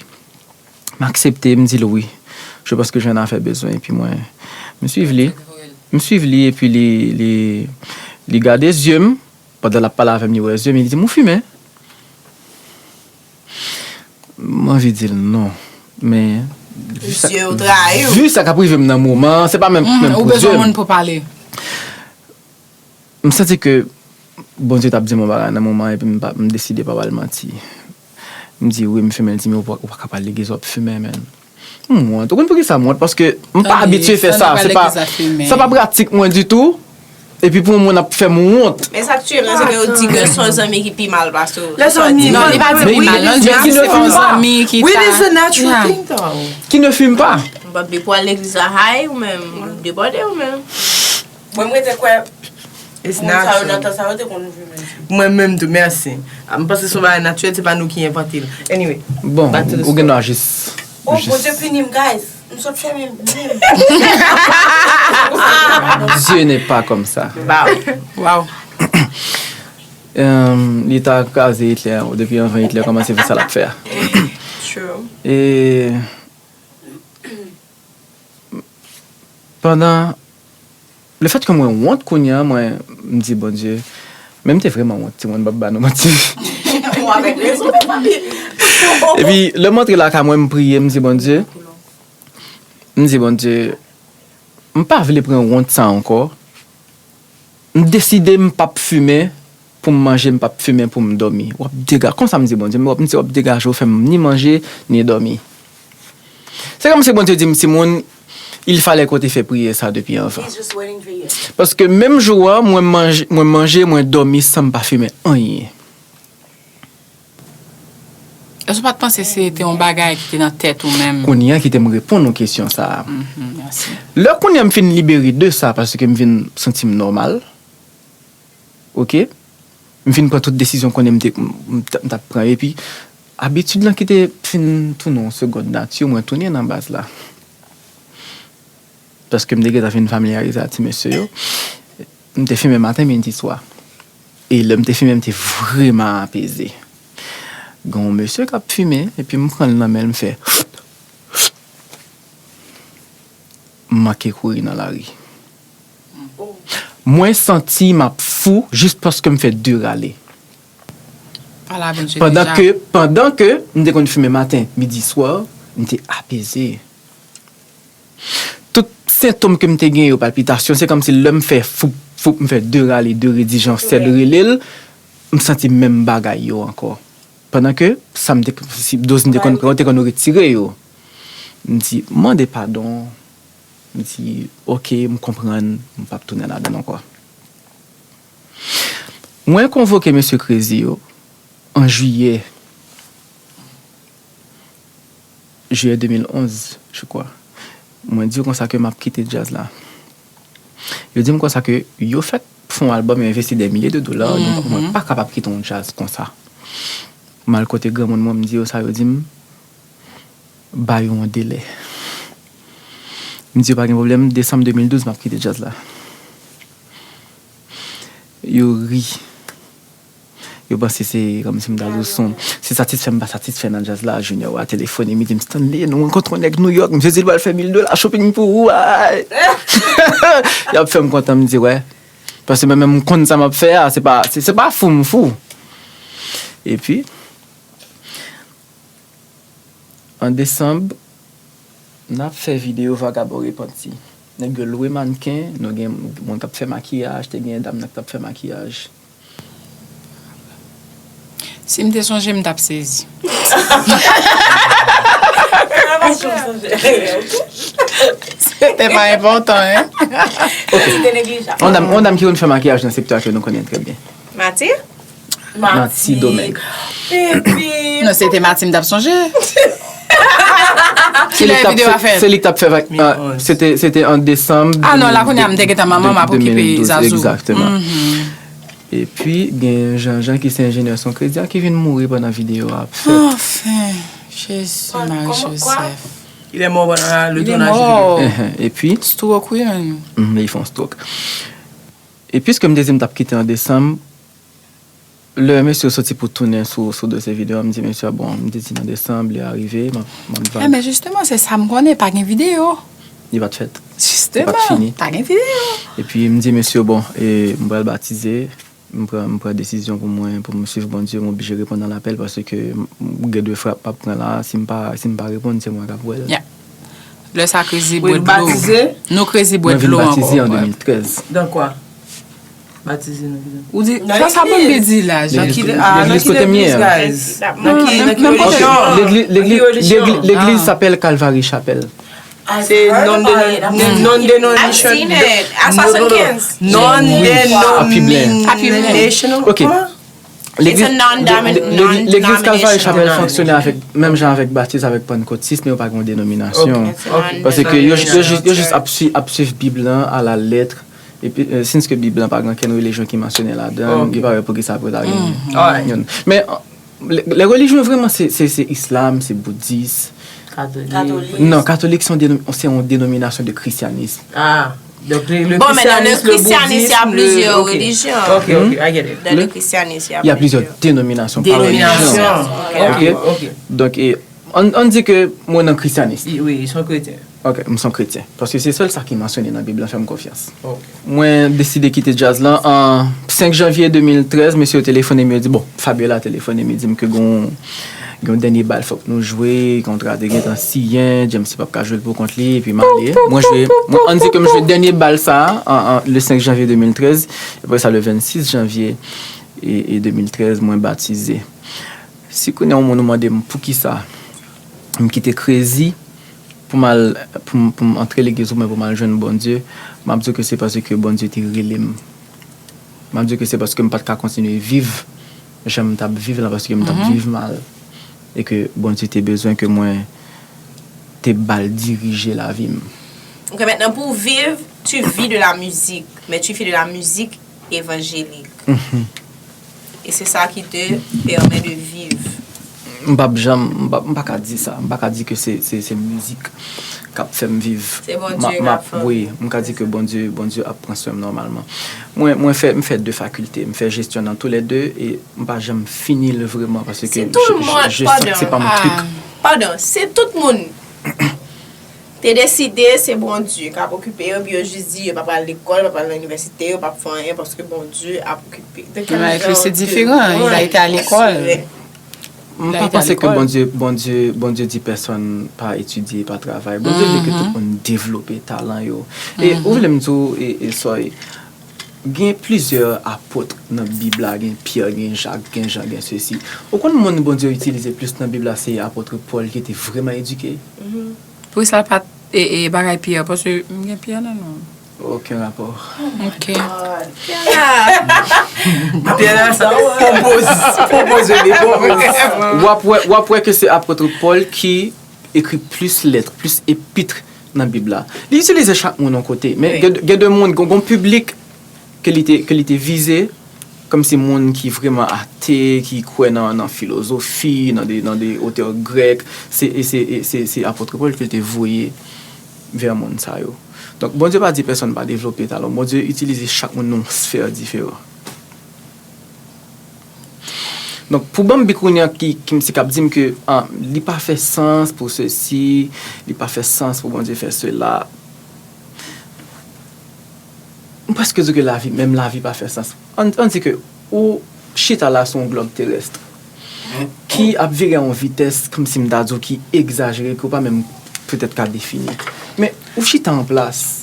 m aksepte, m di l wi. Je pense que j'ai une affaire besoin, epi mwen, m swiv li. M swiv li, epi li, li, li gade zye m, pandan l ap pale avè m, li wè zye m, li di m, ou fimen? M anvi di l non, men vi sa, vi sa k ap rive m nan moman an, se pa menm, menm pou Dye m. Ou bezwen moun pou pale. M santi ke Bondye t ap di m yon bagay nan moman an, epi m pa, m deside pa ba l manti. M di, wi, m fimen, l di m, ou pa, ou pa ka pral legliz w ap fimen, men. M wont. Ou konn poukisa m wont? Paske m pa abitye fè sa. Se pa, sa pa pratik mwen ditou. Epi pou yon moun ap fè m wont. Men sa k tiye m nan, se ke yo di ke se yon zanmi ki pi mal pase w. Non, li pa di pi mal, non, li di se yon zanmi ki ta. Wi, it's a natural thing, though. Qui ne fume pas. M p ap vle pou al legliz la, hay, ou menm, debòde ou menm. Mwen, mwen te kwè moun sa yo nan tan sa yo te konn fimen tou. Mwen menm tou, mèsi. M panse se yon bagay natirèl, se pa nou ki envante l. Anyway, bon, ou gen dwa jis. Oh, Bondye pini m, guys. M sot fèmen menm. Dieu n'est pas comme ça. Wow. Em, li ta kraze Hitler depi anvan Hitler kòmanse fè sa l ap fè a. True. E pandan, lefètke mwen wont kounye a, mwen, m di, Bondye, men m te vrèman wont, timoun, m p ap ba nou manti. Ou avèk rezon, papi. Epi, lè m antre lakay mwen, m priye, m di, Bondye, m di, Bondye, m pa vle pran wont sa ankò. M deside m p ap fimen pou m manje, m p ap fimen pou m dòmi. W ap dega-, konsa m di Bondye, m di w ap degaje w fè m ni manje, ni dòmi. Se kòmsi Bondye di m, timoun, il fallait que w te fè priyè sa depi anvan. Paske menm jou a, mwen manje, mwen manje, mwen dòmi san m pa fimen anyen. Èske w pa t panse se te yon bagay ki te nan tèt ou menm? Kounye a kite m reponn ou kesyon sa a. Mhm, mèsi. Lè kounye a m fin libere de sa, paske m vin santi m nòmal, oke? M fin pran tout desizyon konnen m te, m, m t, m t ap pran yo. Epi, abitid lan ki te fin tounen yon segond nati, mwen tounen nan baz la. Paske m te gentan fin familyarize ak ti mesye yo. M te fimen maten, midi, swa. E lè m te fimen, m te vrèman apeze. Gen yon mesye k ap fimen, epi m pran l nan men l, m fè. M manke kouri nan lari. Mwen santi m ap fou jis paske m fè de rale. Pandan ke, pandan ke m te konn fimen maten, midi, swa, m te apeze. Tout sentòm ke m te gen yo, palpitasyon, se kòmsi lè m fè foup, foup, m fè de rale, de redi, jan sèd rele l, m santi menm bagay yo ankò. Pandan ke sa m te, si doz m te konn pran yo, te konn retire yo. M di, m mande padon. M di, oke, m konprann, m p ap tounen ladan l ankò. Mwen konvoke mesye Crazy yo an jiyè, jiyè de mil onz, je crois. Mwen di yo konsa ke m ap kite djaz la. Yo di m konsa ke yo fèk fè yon albòm, yo envesti dè milye de dola, donk mwen pa kapab kite yon djaz konsa. M al kote granmoun mwen, m di yo sa, yo di m, ba yo yon delè. M di yo pa gen pwoblèm, desanm de mil douz, m ap kite djaz la. Yo ri. Yo panse se kòmsi m ta di w se yon, se satisfè m pa satisfè nan djaz la. Junior a telefone m, li di m, Stanley, nou rankontre yon nèg New York, misye di l pral fè mil dola shopping pou ou, ay! Y ap fè m kontan, m di, wè. Paske mwen menm, m konn sa m ap fè a, se pa, se, se pa fou m fou. Epi, an desanm, n ap fè videyo Vagabon Repanti. Nèg yo lwe mannken, nou gen moun k ap fè makiyaj, te gen dam nan k t ap fè makiyaj. Si m te sonje, m t ap sezi. Se te pa enpòtan, en. Yon dam, yon dam ki konn fè makiyaj nan sektè a ke nou konnen trè byen. Mati? Mati Domèg. Non, se te Mati m t ap sonje. Kilè videyo a fèt? Se li k t ap fè vag. Se te, se te an desanm. Ah non, la kounye a m te gentan manman, m ap okipe Zazou. Egzakteman. Epi, gen Jean-Jean ki se enjenyè son kredi a ki vin mouri pandan videyo a ap fèt. Anfen, Jezi, Mari Jozèf. Il est mort pendant le tournage vidéo. Epi? Stroke, wi, menm. Mhm, li fè yon stroke. E piske m te di m t ap kite an desanm, lè mesye yo soti pou tounen sou, sou dosye videyo a, m di mesye a, bon, m te di nan desanm, li arive, m ap, m ap vag. Men jisteman, se sa m konnen, pa gen videyo. Li pa t fèt. Li pa t fini. Jisteman, pa gen videyo. Epi m di mesye yo, bon, e, m pral batize, m pran, m pran desizyon pou mwen, pou m swiv Bondye, m oblije reponn a lapèl paske m, m gen de frap m ap pran la, si m pa, si m pa reponn, se mwen k ap wè l. Lè sa Crazy bwè dlo. Nou Crazy bwè dlo ankò. Mwen vin batize an de mil trèz. Dans quoi? Batize nan ki zòn? Ou di, sa sa Bambi di la, Jean? Legliz kote m ye a. Nan ki, nan ki relijyon? Legliz, legliz, legliz Chapèl Kalvari Chapèl. Se non-denominational. Non-denominational. Ok. Legliz, legliz Kalvari Chapèl fonksyone avèk, menm jan avèk Batis, avèk Pannkotis, men yo pa gen yon denominasyon. Paske yo, yo jis, yo jis ap sui-, ap swiv Bib lan a la lèt. Epi, euh, since ke Bib lan pa gen okenn relijyon ki mansyone ladan, li pa wè poukisa pou ta gen youn. Men, euh, lè, lè relijyon vrèman, se, se, se islam, se boudis. Katolik. Non, katolik se yon denom-, se yon denominasyon de christianisme. Ah, donc le, le christianisme, le bouddhisme, le, ok. Dans le christianisme, il y a plusieurs religions. Ok, ok, I get it. Dans le christianisme, il y a plusieurs dénominations, pas religions. Dénominations. Ok, ok. Donk, e, ann, ann di ke mwen nan christianisme. Oui, ils sont chrétiens. Ok, m se yon kretyen. Paske se sèl sa ki mansyone nan Bib lan, fè m konfyans. Ok. Mwen deside kite djaz lan an senk janvye de mil trèz, mesye yo telefone m, yo di, bon, Fabiola telefone m, li di m ke gon, gon dènye bal fòk nou jwe, kontra te gentan siyen, James p ap ka jwe l pou kont li, epi m ale. Mwen jwe, mwen, ann di ke m jwe dènye bal sa a, an, an, le senk janvye de mil trèz, epi sa le vennsis janvye e, e de mil trèz, mwen batize. Si kounye a yon moun ou mande m poukisa m kite Crazy, pou m al, pou m, pou m antre legliz oubyen pou m al jwenn Bondye, m ap di w ke se paske Bondye te rele m. M ap di w ke se paske m pa t ka kontinye viv jan m t ap viv la, paske m t ap viv mal. E ke Bondye te bezwen ke mwen te ba l dirije lavi m. Ok, maintenant pour vivre, tu vis de la musique, mais tu fais de la musique évangélique. Mhm. Et c'est ça qui te permet de vivre. M p ap janm, m pa, m pa ka di sa. M pa ka di ke se, se, se mizik k ap fè m viv. Se Bondye k ap fè w viv. Wi, m ka di ke Bondye, Bondye ap pran swen m nòmalman. Mwen, mwen fè, m fè de fakilte. M fè jesyon nan toulède e m pa janm fini l vrèman paske je, je, je sens que c'est pas mon truc. Padon, si tout moun te deside se Bondye k ap okipe yo, epi yo jis di yo p ap al lekòl, yo p ap al nan inivèsite, yo p ap fè anyen paske Bondye ap okipe. De quel genre de monde serait? Mwen, se diferan, il a été à l'école. M pa panse ke Bondye, Bondye, Bondye di pèsonn pa etidye, pa travay. Bondye vle ke tout moun devlope talan yo. E ou vle m di w, e, e, Soy, gen plizyè apot nan Bib la, gen Pyè, gen Jak, gen Jan, gen sesi. Ou konn moun Bondye itilize plis nan Bib la, se apot Pòl ki te vrèman edike? Poukisa l pa t, e, e, bagay Pyè? Paske m gen Pyè nan non m. Okenn rapò. Ok. Pyè la sa, pwopoz, pwopoze li, pwopoz. W ap wè, w ap wè ke se apot Pòl ki ekri plis lèt, plis epit nan Bib la. Li itilize chak moun yon kote, men gen, gen de moun, gen, gen piblik ke li te, ke li te vize, kòmsi moun ki vrèman ate, ki kwè nan, nan filozofi, nan de, nan de otè grèk, se, e se, e se, se apot Pòl ke l te voye vè moun sa yo. Donk, Bondye pa di pèsonn pa devlope talan. Bondye itilize chak moun nan yon sfè diferan. Donk, pou Bambi kounye a ki, ki misye k ap di m ke, ah, li pa fè sans pou sesi, li pa fè sans pou Bondye fè sela. M prèske di ke lavi, menm lavi pa fè sans. Ann, ann di ke ou chita la sou yon glòb terès ki ap vire a yon vitès, kòmsi m ta di w, ki egzajere, ke w pa menm petèt ka defini. Men, ou chita an plas.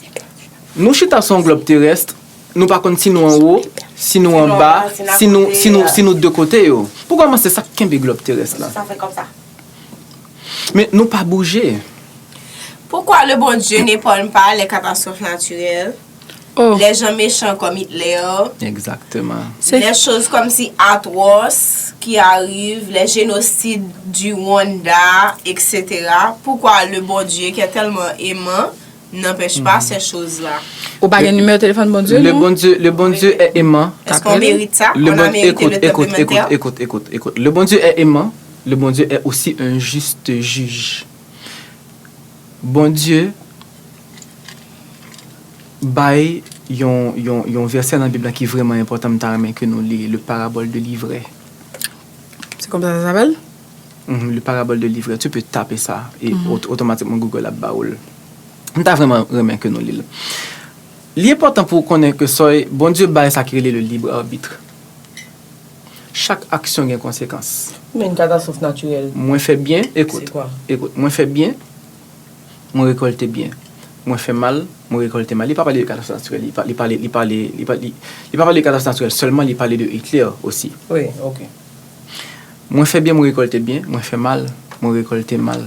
Nou chita sou yon glòb terès, nou pa konn si nou anwo, Si nou anba, si nou, si nou, si nou de kote yo. Pou kòmanse, sa k kenbe glòb terès la. Men nou pa bouje. Pourquoi le bon Dieu n'épargne pas les catastrophes naturelles, Oh. les gens méchants comme Hitler, Exactement. C'est- les choses comme si atroces qui arrivent, les génocides du Rwanda, et cetera. Pourquoi le bon Dieu qui est tellement aimant n'empêche pas ces choses-là? Ou pa gen nimewo telefòn Bondye, Le non? Bon Dieu, le Bon Dieu est aimant. Est-ce qu'on mérite ça? Le On a Bon- mérité écoute, le tremblement écoute, de terre? écoute, écoute, écoute, écoute. Le Bon Dieu est aimant. Le Bon Dieu est aussi un juste juge. Bondye bay yon, yon, yon vèsè nan Bib la ki vrèman enpòtan, m ta renmen ke nou li, le parabole de livrè. C'est comme ça que ça s'appelle? Mhm, le parabole de livrè. Tu peux taper ça et aut- automatiquement Google ap ba ou l. M ta vrèman renmen ke nou li l. Li enpòtan pou w konnen ke sòy Bondye bay sa ki rele le libre arbitre. Chak aksyon gen konsekans. Men yon katastwòf natirèl. Mwen fè byen, Se ekout, kwa? ekout, mwen fè byen, mwen rekòlte byen. Mwen fè mal, mwen rekòlte mal. Li pa pale de katastwòf natirèl, li pa- li pale li pale li pa- li- li pa pale de katastwòf natirèl sèlman, li pale de Hitler osi. Wi, ok. Mwen fè byen, mwen rekòlte byen, mwen fè mal, mwen rekòlte mal.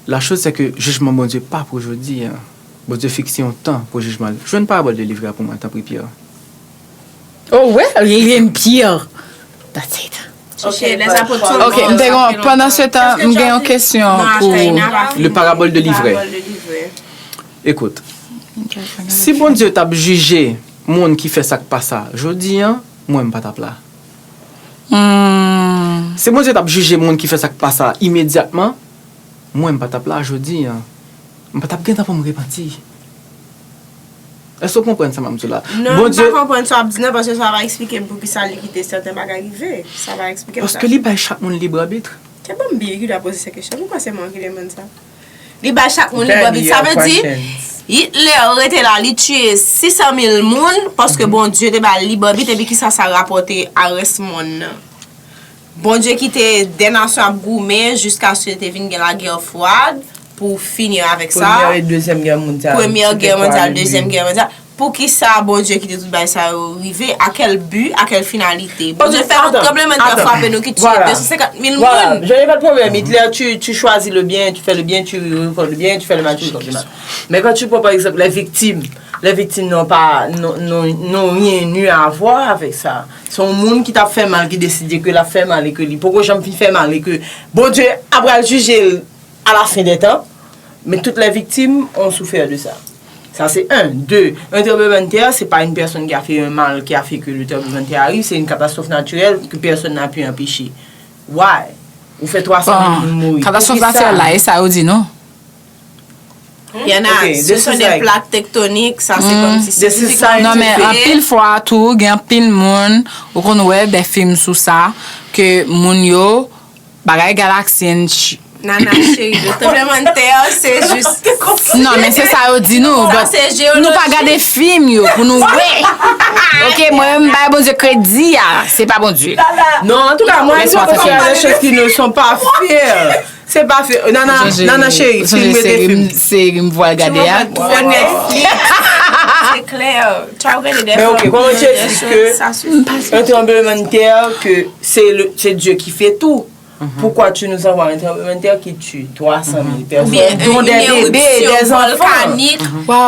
La chose c'est que jijman Bondye pa pou jodi a. Bondye fikse yon tan pou jijman l. Jwenn parabòl de livrè a pou mwen, tanpri, Pierre. Oh well, li en Pierre. That's it. Chèche les apôtres. Ok, m te gen, pandan se tan, m gen yon kesyon pou. Le parabòl de livrè. Ekout, si Bondye t ap jije moun ki fè sa k pa sa jodi a, mwen m pa t ap la. Hmm. Si Bondye t ap jije moun ki fè sa k pa sa imedyatman, mwen m pa t ap la jodi a. M pa t ap gentan pou m repanti. Èske w konprann sa m ap di w la? Non, m pa konprann sa w ap di nan, paske sa va eksplike m poukisa li kite sèten bagay rive. Sa va eksplike m sa. Paske li bay chak moun lib abit. Se bon m byen ki ta poze se kesyon. Poukwa se mwen ki demann sa? Li bay chak moun lib abit. Sa vle di, Hitler rete la, li tiye sis san mil moun, paske Bondye te ba l lib abit, epi kisa sa rapòte a rès monn nan? Bondye kite de nasyon ap goumen jiskaske te vin gen lagè fwad pou fini avèk sa. Premyè e dezyèm gè mondyal. Premyè gè mondyal, dezyèm gè mondyal. Poukisa Bondye kite tout bagay sa yo rive? A kèl bi? A kèl finalite? Bondye fè yon tranblemanntè frape nou ki tiye de san senkant mil moun. Voilà, je n'ai pas de problème. Hitler, tu, tu choisis le bien, tu fais le bien, tu récoltes le bien, tu fais le mal, tu récoltes le mal. Mais quand tu prends par exemple les victimes, les victimes n'ont pas, n'ont, n'ont, n'ont rien eu à voir avec ça. Se yon moun ki t ap fè mal, ki deside ke l ap fè mal e ke li poko janm fin fè mal e ke Bondye ap pral jije l à la fin des temps, mais toutes les victimes ont souffert de ça. Ça, c'est un. Deux, un tremblement de terre, c'est pas une personne qui a fait un mal qui a fait que le tremblement de terre arrive, c'est une catastrophe naturelle que personne n'a pu empêcher. Why? Ou fè twa san mil moun mouri. Katastwòf natirèl la, e sa yo di nou. Il y en a, ce sont des plaques tectoniques, ça c'est comme si c'est physiquement. Non, men anpil fwa tou, gen anpil moun, ou konn wè de fim sou sa, ke moun yo, bagay galaksyen. Nana cheri, le tremblement de terre, c'est juste. Non, men se sa yo di nou, but nou pa gade fim yo pou nou wè. Ok, mwen menm m bay Bondye kredi a, se pa Bondye. Non, en tout cas, moi, je pense qu'il y a des choses qui ne sont pas fair. C'est pas fair. Nana, Nana chérie, filme des films. Seri m vwal gade a. C'est clair. Tu as regardé des Mais ok, comment tu expliques que un tremblement de terre, que c'est le, c'est Dieu qui fait tout? Pourquoi tu nous envoies un tremblement de terre qui tue trois cent mille personnes, dont des bébés, des enfants?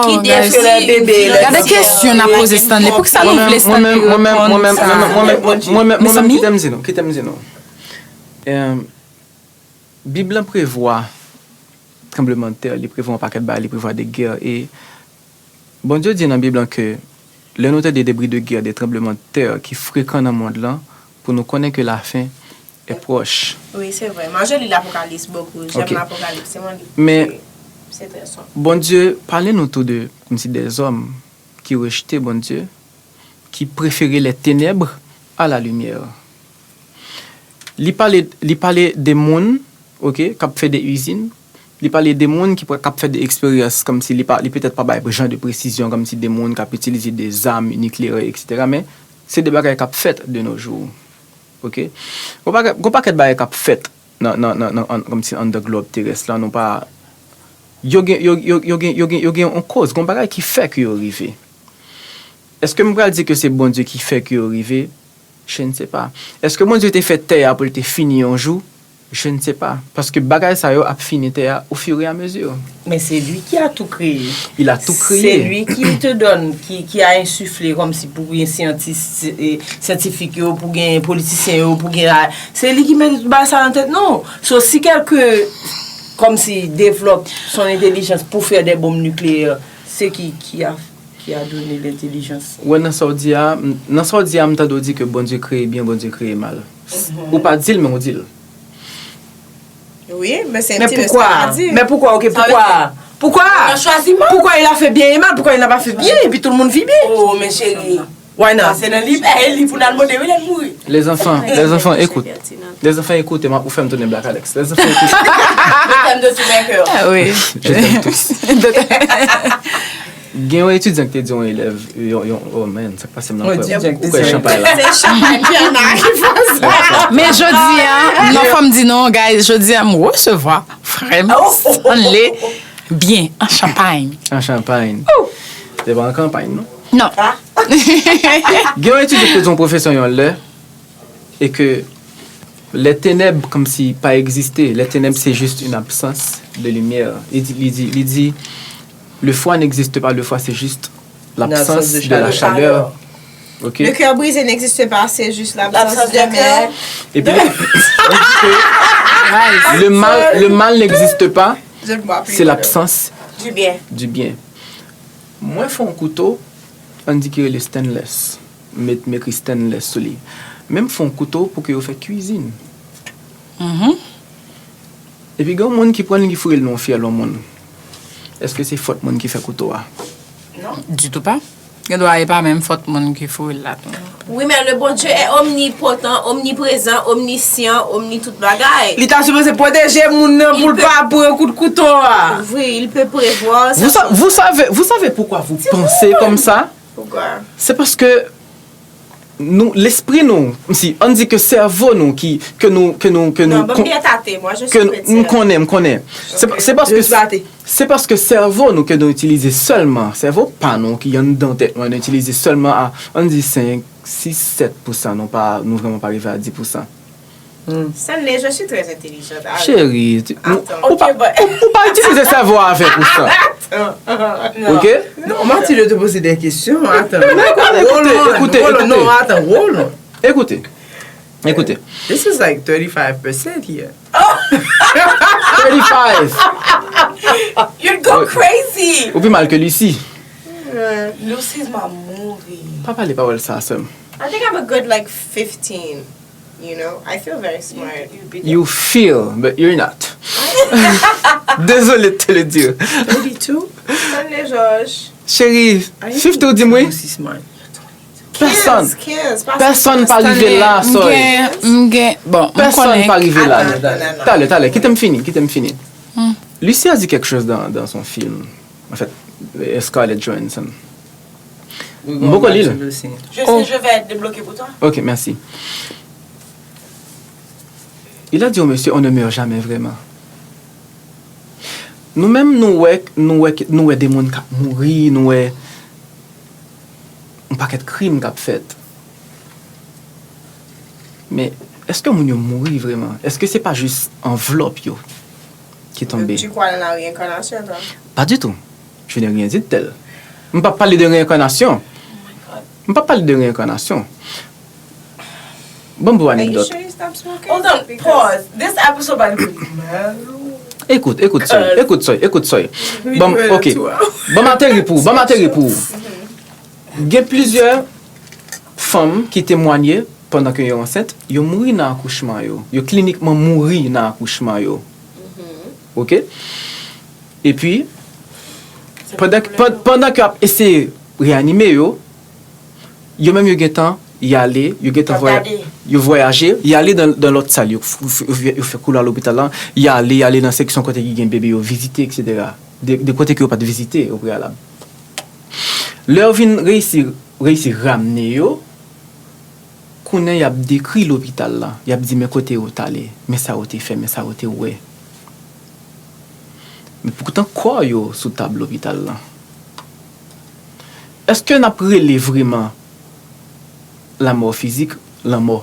Qui détruit. Gade kesyon n ap poze Stanley. Poukisa nou vle Stanley reponn sa? Mwen menm, mwen menm, kite m di nou, kite m di nou. Bib lan prevwa tranblemanntè, li prevwa yon pakèt bagay, li prevwa de gè. E Bondye di nan Bib lan ke lè nou tande de bri de gè, de tranblemanntè ki frekan nan mond lan, pou nou konnen ke lafen est proche. Wi, se vre. Mwen, je lis Apocalypse beaucoup. J'aime l'Apocalypse. Se mwen li. Men Bondye pale nou tou de, kòmsi, dèzòm ki rejte Bondye, ki prefere les ténèbres à la lumière. Li pale, li pale de moun, ok, k ap fè de izin. Li pale de moun ki, k ap fè de eksperyans, kòmsi li pa, li petèt pa bay jan de presizyon, kòmsi de moun k ap itilize de zam nikleyè, et cetera. Men se de bagay k ap fèt de nos jours. Ok? Gon pakèt, gon pakèt bagay k ap fèt nan, nan, nan, nan, an, kòmsi anndan glòb terès lan, nou pa, yo gen, yo, yo, yo gen, yo gen, yo gen yon koz, gon bagay ki fè ke yo rive. Èske m pral di ke se Bondye ki fè ke yo rive? Je ne sais pas. Èske Bondye te fè tè a pou l te fini yon jou? Je ne sais pas. Paske bagay sa yo ap fini tè a au fur et à mesure. Mais c'est lui qui a tout créé. Il a tout créé. C'est lui qui te donne, qui, qui a insufflé comme si pour les scientifiques, scientifiques, pour les politiciens, pour les... C'est lui qui met tout ça en tête, non. So, si quelqu'un, comme si, développe son intelligence pour faire des bombes nucléaires, c'est qui, qui a, qui a donné l'intelligence? Ou wè nan sa w di a, m- nan sa w di a, m tande w di ke Bondye kreye byen, Bondye kreye mal. Ou pa di l, men w di l. Wi, men se Men ti mesye poukwa? pa di. Men poukwa? Ok, Sa vle poukwa? Poukwa? Nan chwazi mal. Pourquoi il a fait bien et mal? Pourquoi il n'a pas fait bien et puis tout le monde vit bien? Oh, men cheri. Why not? Se nan li, eh, li pou nan mode, wi, lè l mouri. Les enfants, les enfants, écoute. Les enfants, écoutez, m ap ou fè m tounen Black Alex. Les enfants, écoutez. Je t'aime de tout mon cœur. Ah oui. Je t'aime tous. Gen yon etidyan ki te di yon elèv, yon, yon, oh man, sa k pase m nan Mwen kwè. di Jack, Ou kwè chanpay la. Se chanpay ki an a ki fè sa. Men jodi a, non, fò m di non, guys, jodi a m resevwa frè m Stanley byen an chanpay. An chanpay. Se pa an kanpay, non? Non. Gen yon etidyan ki te di yon pwofesè yon lè, e ke les ténèbres comme si pa egziste, les ténèbres c'est juste une absence de lumière. Li di, li di, li di, le froid n'existe pas, le froid c'est juste l'absence de la chaleur. Ok? Le cœur brisé n'existe pas, c'est juste l'absence L'absence de de cœur. mère. Et puis, on dit que le mal, le mal n'existe pas, Je ne vois plus. c'est l'absence Du bien. du bien. Mwen fè yon kouto, ann di ki rele stainless. Met m ekri stainless sou li. Men m fè yon kouto pou ke yo fè kwizin. Epi gen yon moun ki pran l, ki foure l nan yon fyèl yon moun. Èske se fòt moun ki fè kouto a? Ditou pa. Gen dwa e pa menm fòt moun ki foure l la tou. Oui, mais le bon Dieu est omnipotent, omniprésent, omniscient, omni tout bagay. Li ta sipoze pwoteje moun nan pou l pa pran kout kouto a. Oui, il peut prévoir. Vous, sa- vous savez, vous savez pourquoi vous pensez comme ça? Pourquoi? C'est parce que nou, lespri nou, si, ann di ke sèvo nou ki, ke nou, ke nou, ke nou, Non, ban m byen tate, moi je ke suis nou, chrétienne. M konnen, m konnen. Se pa- se paske, Yo tate. se paske sèvo nou ke nou itilize sèlman, sèvo pa nou ki anndan tèt nou, nou itilize sèlman a, ann di senk, sis, sèt pousan, nou pa, nou vrèman pa rive a dis pousan. Stanley, je suis très intelligente. Arrête. Cheri, tu- ou, Attends. ou pa, Ok, but- ou, ou pa itilize sèvo a avèk ou sa. Attends. Non. Ok? Non, Matilde te poze des questions. Attends. Écoutez, Hold on, écoutez, hold on, écoutez. Non, attends, hold on. Écoutez. Écoutez. This is like thirty-five percent here. Thirty-five. You'd go crazy. Ou pi mal ke Lucie. Lucy's ma movie. Pa pale pawòl sa, sè m. I think I'm a good like fifteen. You know, I feel very smart. You feel, but you're not. Désolé de te le dire. Thirty-two? Stanley George. Cheri, fifty ou di m wi? Aussi smart. Pèsonn. Quinze, quinze, pas Pèsonn pa rive la, M sòy. gen, m gen, bon, m Pèsonn konnen. Pa rive la. Attends, attends, attends. Talè, talè, kite m fini, kite m fini. Lucie a dit quelque chose dans, dans son film. En fait, euh, Scarlett Johansson. M poko li l. Je sais, je vais être débloqué pour toi. Ok, merci. Il a dit au monsieur, on ne meurt jamais vraiment. Nou menm, nou wè, nou wè, nou wè de moun k ap mouri, nou wè yon pakèt krim k ap fèt. Men, èske moun yo mouri vrèman? Èske se pa jis anvlòp yo ki tonbe? Tu crois dans la réincarnation, toi? Pas du tout. Je n'ai rien dit de tel. M p ap pale de reyinkanasyon. M p ap pale de reyinkanasyon. Bon, bon Are you anekdot. Sure you stop smoking? Hold on, pause. This episode about the man. Écoute, écoute, Soy, écoute, Soy, écoute, Soy. Bon, ok. Bon, m ateri pou, bon, m ateri pou. Gen plizyè fanm ki temwanye pandan ke yo ansent, yo mouri nan akouchman yo. Yo klinikman mouri nan akouchman yo. Ok? Epi, pandan, pan- pandan ke ap eseye reyanime yo, yo menm yo gentan y ale, yo gentan voya- yo vwayaje, y ale dan, dan lòt sal, yo, f- f- yo fè koulwa lopital la, y ale, y ale nan seksyon kote ki gen bebe yo vizite, eksetera. De, de kote ke yo pa t vizite o preyalab. Lè yo vin reyisi, reyisi ramne yo, kounye a y ap dekri lopital la, y ap di men kote yo t ale, men sa yo te fè, men sa yo te wè. Men poutan kò yo sou tab lopital la. Èske n ap rele vrèman lanmò fizik lanmò?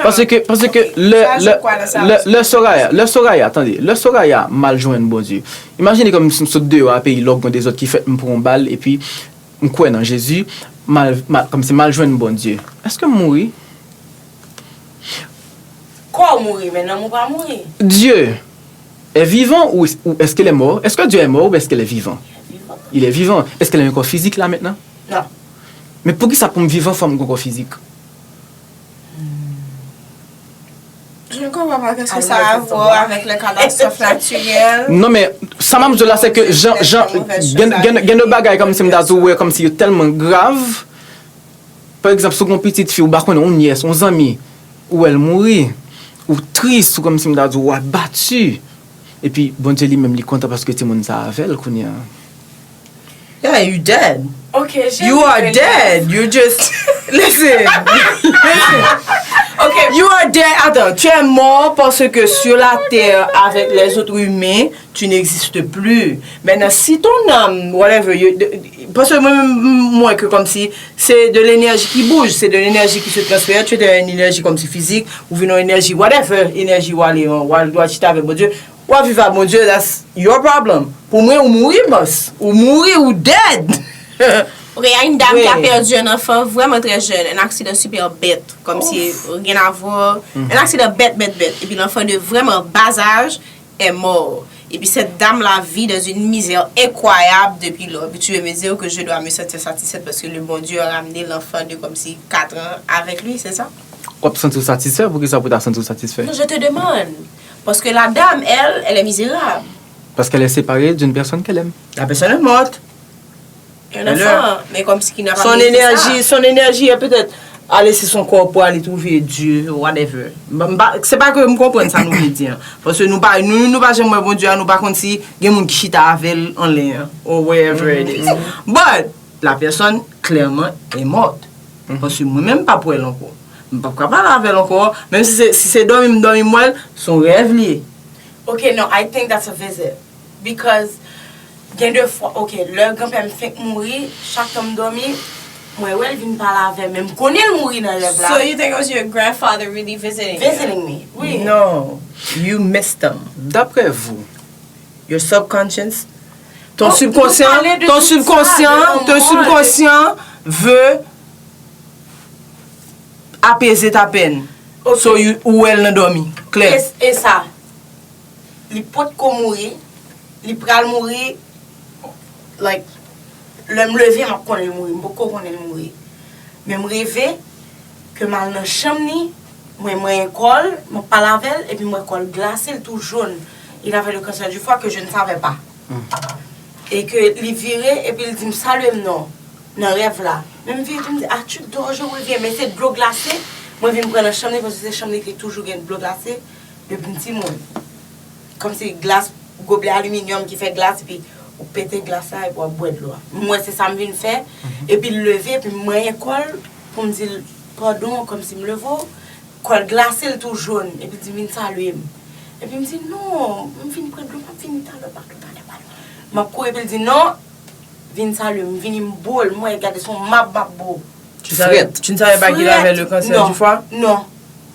Paske, paske lè, lè, lè, lè Soraya, lè Soraya, tande, lè Soraya m al jwenn Bondye. Imajine kòm si m sot deyò a peyi lòk gon dezòd ki fèt, m pran yon bal, epi m kwè nan Jezi, m al, m al, kòmsi m al jwenn Bondye. Èske m mouri? Kò w mouri, men nanm ou pa mouri. Dieu est vivant ou, ou est-ce qu'il est mort? Est-ce que Dieu est mort ou est-ce qu'il est vivant? Il est vivant. Est-ce qu'il a un corps physique là maintenant? Non. Men poukisa pou m vivan fò m gen kò fizik? Je ne comprends pas qu'est-ce que ça a à voir avec les catastrophes naturelles. Non men sa m ap di w la se ke jan jan gen gen gen de bagay kòmsi m ta di w wè kòmsi yo tèlman grav. Pa egzanp si w gen yon pitit fi ou pa konnen yon nyès yon zanmi ou wè l mouri ou tris ou kòmsi m ta di w abati epi Bondye li menm li kontan paske timoun sa avè l kounye a. Yeah, you dead. Ok, j'ai You are une dead. You just listen. Listen. Ok. You are dead. Attends, tu es mort parce que sur la terre avec les autres humains, tu n'existes plus. Maintenant, si ton âme, whatever, you, de- parce que moi, moi que comme si c'est de l'énergie qui bouge, c'est de l'énergie qui se transfère, tu es une énergie comme si physique, ou une énergie, whatever, énergie, ou aller, ou aller, ou aller avec Bondye, ou vive avec Bondye, that's your problem. Pour moi, ou mourir, boss. Ou mourir, ou dead. Ok, y a une dame qui a perdu un enfant vraiment très jeune, un accident super bête, comme si rien à voir, un accident bête, bête, bête. Et puis l'enfant de vraiment bas âge est mort. Et puis cette dame-là vit dans une misère incroyable depuis lors. Puis tu veux me dire que je dois me sentir satisfaite parce que le bon Dieu a ramené l'enfant de comme si quatre ans avec lui, c'est ça? W ap santi w satisfè? Poukisa pou ta santi w satisfè? Non, je te demande. Parce que la dame, elle, elle est misérable. Parce qu'elle est séparée d'une personne qu'elle aime. La personne est morte. Un enfant, mais comme si qui n'a pas Son mérité énergie, ça. Son énergie est peut-être aller sur son corps pour aller trouver Dieu, whatever. M pa- Se pa ke m konprann sa nou vle di an. Paske nou pa nou nou pa janm wè Bondye a, nou pa konn si gen moun ki chita avè l anlè an, or wherever it is. But la personne clairement est morte. Paske mwen menm m p ap wè l ankò. M p ap ka pale avè l ankò. Menm si se si se dòmi m dòmi m wè l, se yon rèv li ye. Ok, non, I think that's a visit. Because gen de fwa, ok, lè granpè m fenk mouri, chak tan m dòmi, mwen wè l vin pale avè m, men m konnen l mouri nan rèv la. So you think it was your grandfather really visiting you? Visiting me, wi. No, you missed them. D'après vous, Your subconscious, ton Oh, subconscient, nou pale de ton tout subconscient, sa, de ton lanmò, subconscient veut apaiser ta peine. Ok. So you ou wè l nan dòmi. Klè. E, e sa, li potko mouri, li pral mouri, like, lè m leve, m ap konnen l mouri, m poko konnen l mouri. Men m reve ke m al nan chanm li, mwen mwen kò l, m ap pale avè l, epi m wè kò l glase, l tou jòn. Il avait le cancer du foie que je ne savais pas. E ke li vire, epi l di m salye m non, nan rèv la. Men m vire tou m di, ah, tu dors, je reviens. Men se dlo glase, mwen vin pran nan chanm li, paske se chanm li ki toujou gen dlo glase, depi m timoun. Kòmsi glas, goblè aliminyòm ki fè glas, epi ou pete glas la, epi w ap bwè dlo a. Mwen, se sa m vin fè, epi l leve, epi m manyen kò l, pou m di l, padon, kòmsi m leve w, kò l glase, l tou jòn, epi l di, vin salye m. Epi m di, non, m vin pran dlo, m ap vini talè, padon, padon, padon. M ap kouri, epi l di, non, vin salye m, vini m bo l, m wè, gade, se yon mab m ap bo w. Tu savais, tu ne savais pas qu'il avait le cancer du foie? Non.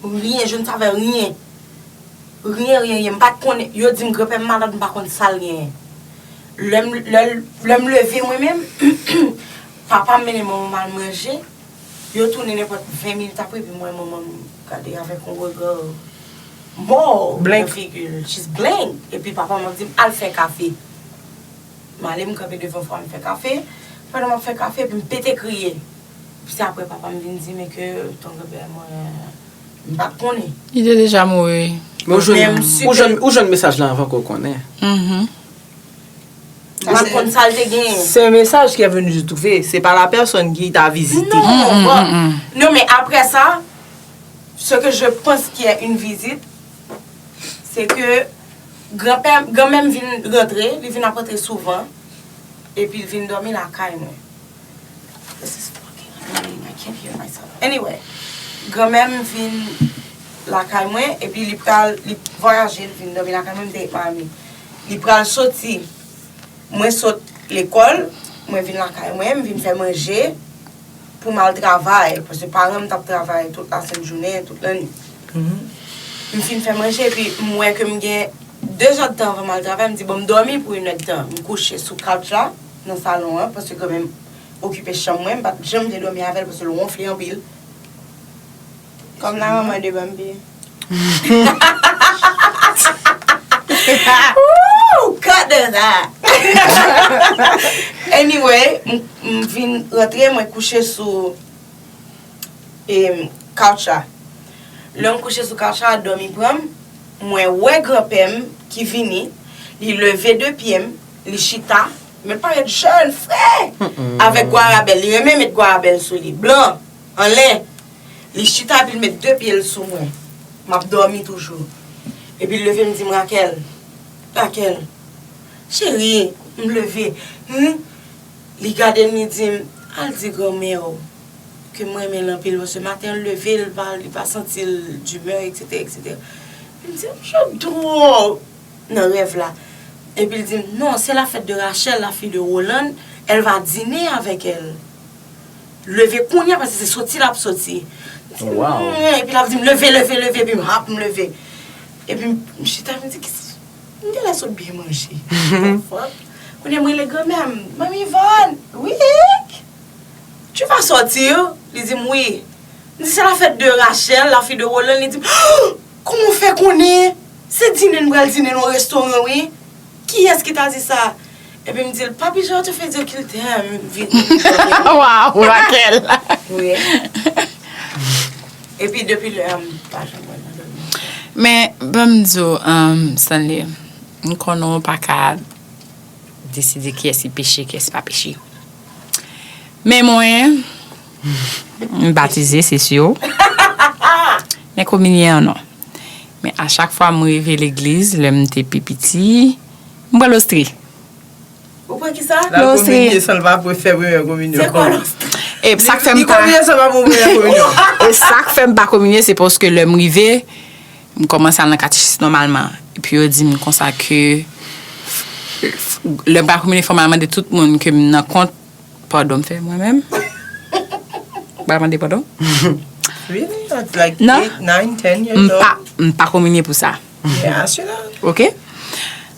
Rien, je ne savais rien. Rien, rien, rien. M pa t konnen. Yo di m granpè m malad, m pa konn sa l genyen. Lè m, lè, lè m leve mwen menm, papa m mennen manman m al manje. Yo tounen nenpòt ven minit apre, epi m wè manman m gade avèk yon rega mò nan figi l. She's blank. Epi papa m ap di m al fè kafe. M ale, m kanpe devan fwa, m fè kafe. Pandan m ap fè kafe, epi m pete kriye. Epi se apre papa m vin di m ke ton granpè mwen, m pa t konnen. Li te deja mouri. Men ou jwenn, ou jwenn, ou jwenn mesaj la anvan ke w konnen. Mhm. M pa t konn sa l te genyen. C'est un message qui est venu te trouver. C'est pas la personne qui t'a visité. Non, bon. Non, men apre sa, ce que je pense qui est une visite, c'est que granpè, granmè m vin rantre, li vin ap rantre souvan, epi l vin dòmi lakay mwen. This is fucking annoying. I can't hear myself. Anyway, granmè m vin lakay mwen, epi li pral, li vwayaje, li vin dòmi lakay mwen, m te ak Miami. Li pral soti, mwen sot lekòl, Mwen vin lakay mwen, m vin fè manje pou m al travay, paske paran m t ap travay tout lasent jounen, tout lannwit. M fin fè manje, epi m wè ke m gen de zè d tan anvan m al travay, m di, "Bon, m dòmi pou inèdtan." M kouche sou couch la, nan salon an, paske kanmenm okipe chanm mwen, m pa t janm vle dòmi avè l, paske l wonfle anpil. Kòm la manman de Bambi. Ooh, cut that. Anyway, m, m vin rantre, mwen kouche sou, em, couch la. Lè m kouche sou couch la, dòmi pran m, mwen wè granpè m ki vini, li leve de pye m, li chita, men l parèt jèn, fre, avèk gwarabèl, li renmen met gwarabèl sou li, blan, anlè. Li chita epi l met de pye l sou mwen. M ap dòmi toujou. Epi l leve m di m, "Raquel, Raquel, cheri, m leve." Hmm? Li gade m, li di m, "Al di granmè w ke m renmen l anpil, paske maten an l leve, l pa, li pa santi l d'humeur, et cetera, et cetera." M di, "M jwenn twòp nan rèv la." Epi l di m, "Non, c'est la fête de Rachel, la fille de Roland, elle va dîner avec elle." Leve kounye a, paske se soti l ap soti. Wow. Epi l ap di m, "Leve, leve, leve," epi m hap, m leve. Epi m, m chita, m di, "Kisa? M genlè sot byen manje." Fuck. Kounye a, m rele granmè m, "Manmi Yvonne, wi, tu vas sortir?" Li di m, "Wi." M di, "C'est la fête de Rachel, la fille de Roland." Li di m, "Kòman w fè konnen? Se dine n pral dine nan restoran, wi." Kiyès ki ta di sa? Epi m di l, "Papi Jean te fè dire qu'il t'aime." Vin. Waw, Raquel. Wi. Epi depi lè a, m pa janm wè l nan dòmi. Men, ban m di w, um, Stanley, m konnen w pa ka deside kiyès ki peche, kiyès ki pa peche. Men mwen, m batize, se si. Men kominye an, non. Men a chak fwa m rive legliz, lè m te pi piti, m pran lostri. Ou pran kisa? L al kominye san l pa fè premyè kominyon. Se kwa lostri? E sa k fè m Li pa. Kominye san l pa pran premyè kominyon. E sa k fè m pa kominye, se paske lè m rive, m kòmanse al nan katechis nòmalman. Epi yo di m konsa ke lè m pa kominye, fò m al mande tout moun ke m nan kont padon m fè mwen menm. M pa mande padon. Really? That's like Non. eight, nine, ten years M old. pa, m pa kominye pou sa. Yeah, I see that. Ok?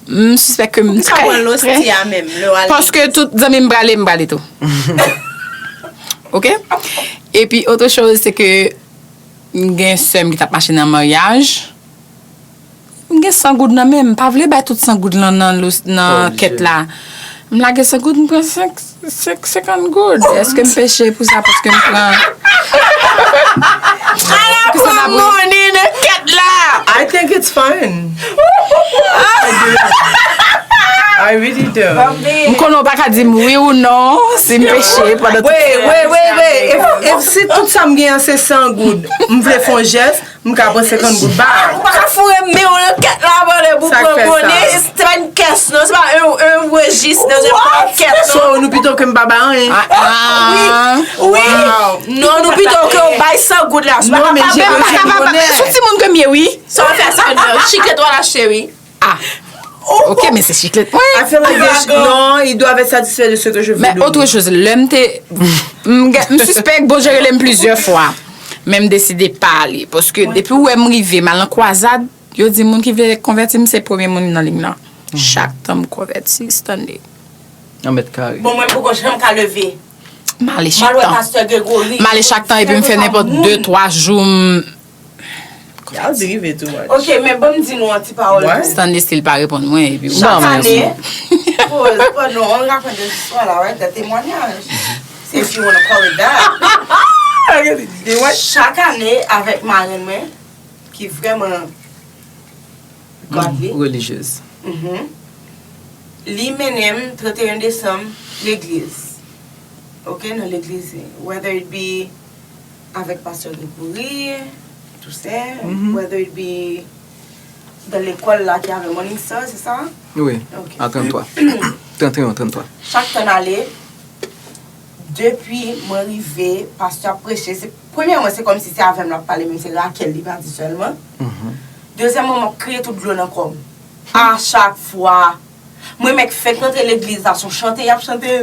M sispèk ke m Ou ka trè, pran lostri trè. A menm, lè w al. Paske tout zanmi m prale, m prale tou. Ok? Epi, otre choz, se ke m gen sè m ki t ap mache nan maryaj. M gen san goud nan men m. M pa vle bay tout san goud lan nan, nan, nan kèt la. M lage san goud, m pran senk, senk, senkant goud. Èske m peche pou sa paske m pran. Ala pran moni nan kèt la! I think it's fine. I really do. M konnen w pa ka di m wi ou non si m peche pandan tout. Wait, wait, wait, wait. If, if si tout sa m gen an se san goud, m vle fè yon jès, m ka pran senkant goud ba. Ou pa ka foure men w nan kèt la pandan pou Sa k pran fè moni. sa? Se pa yon kès non, se pa yon, yon rejis nan, se pa yon kès non. So, nou pito ke m pa ba anyen. Ah, ah. Wi. Non, nou pito ke w bay san goud la. Non, men je veux Sou ti moun ke m ye wi. Sa w fè sa nan chiklet w al achte wi. Ah. Ok, men se chiklet mwen. I feel like they sh- non, ils doivent être satisfaits de ce que je veux Men donner. Otre choz, lè m te m gen- m sispèk Bondye rele m plizyè fwa. Men m deside pa ale. Paske depi w wè m rive, m al nan kwazad, yo di moun ki vle konvèti m se premye moun nan liy nan. Chak tan m konvèti, Stanley. Yon mèt kare. Bon, mwen poko janm ka leve. M ale M al chak wè tan. pastè Gregory. M ale chak tan epi m fè nenpòt de twa jou. M- Y'all did it too much. Ok, men ban m di nou yon ti pawòl. What? Stanley still pa reponn mwen epi Chak bon, ane, poz, pardon, on raconte des histoires là, ouais, des témoignages. If you wanna call it that. Chak ane, avèk marenn mwen, ki vrèman godly, Relijyez. mhm, li mennen m trannteyen desanm legliz. Ok, nan legliz. Whether it be avèk pastè Gregory, Toussaint, whether it be dans l'école là ki avè Morning Star, se sa? Wi, Ok. a tranntwa. Trannteyen, tranntwa. Chak tan n ale, depi mwen rive, pastè ap preche, se, premyèman, se kòmsi se avè m l ap pale, men se Raquel li pa di sèlman. Dezyèmman, m ap kriye tout dlo nan kò m. A chak fwa. Mwen mèt fèk rantre legliz la, se yon chante y ap chante.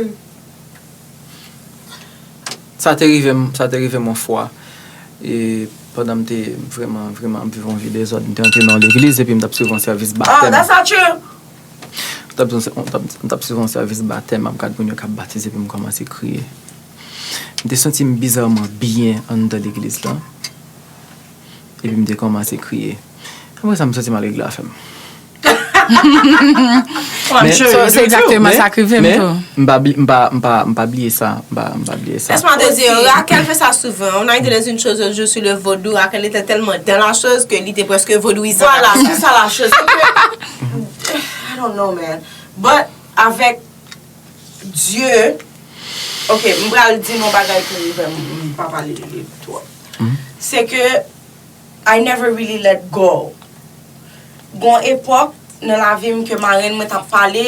Sa te rive m, sa te rive m yon fwa. E pandan m te vrèman, vrèman ap viv yon vi dezòd, m te antre nan yon legliz epi m t ap swiv yon sèvis batèm. Oh, that's not true! M t ap, m t ap, m t ap swiv yon sèvis batèm, m ap gad moun yo k ap batize epi m kòmanse kriye. M te santi m bizarman byen anndan legliz la. Epi m te kòmanse kriye. Apre sa, m santi m al regle afè m. Men, so, se egzakteman sa k rive m tou. M pa bli- m pa, m pa, m pa bliye sa. M pa, m pa bliye sa. Laisse-moi te dire, Raquel fait ça souvent. On a été dans une chose l'autre jour sur le vaudou. Raquel était tellement dans la chose que li te presque vaudouisant. Voilà, c'est ça la chose. I don't know, man. But avec Dieu, ok, m pral di nou bagay ki rive m, m pa pale de li twòp. Se ke I never really let go. Gon epòk nan lavi m ke marenn mwen t ap pale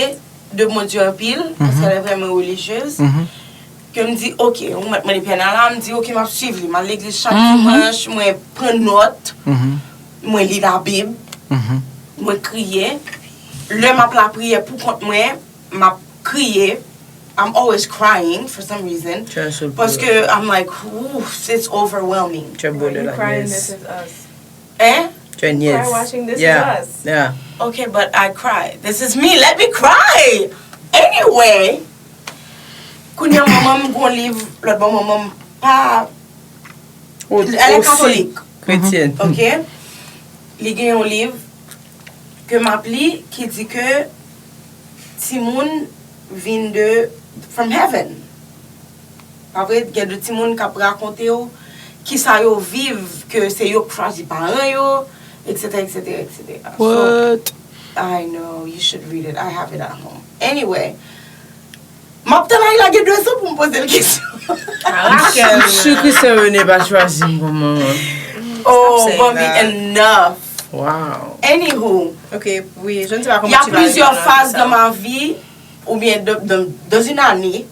de Bondye anpil, paske elle est vraiment religieuse, ke m di, ok, ou mèt mande Pierre Nala, m di, ok, m ap swiv li, m al legliz chak dimanch, mwen pran nòt, mwen li Labib, mwen kriye. Lè m ap lapriyè pou kont mwen, m ap kriye. I'm always crying for some reason. Paske I'm like, oof, it's overwhelming. You're crying, this is us. Hein? You're cry watching, this is us. Okay, but I cry. This is me. Let me cry. Anyway, kounye a manman m gon liv, lòt bò manman m pa. Elle est catholique. Chrétienne. Ok. Li gen yon liv ke m ap li ki di ke timoun vin de from heaven. Pa vre, gen de timoun k ap rakonte w kisa yo viv, ke se yo k chwazi paran yo, et cetera, et cetera, et cetera. So, What? I know, you should read it. I have it at home. Anyway, m ap tann Ayla gen de zan pou m poze l kesyon. M sure Christian René pa chwazi m pou manman. Oh, Bambi, enough. Wow. Anywho, Ok, wi, je ne sais pas il y a comment tu vas plusieurs répondre à phases ça. Dans ma vie, oubyen de- de- dans une année,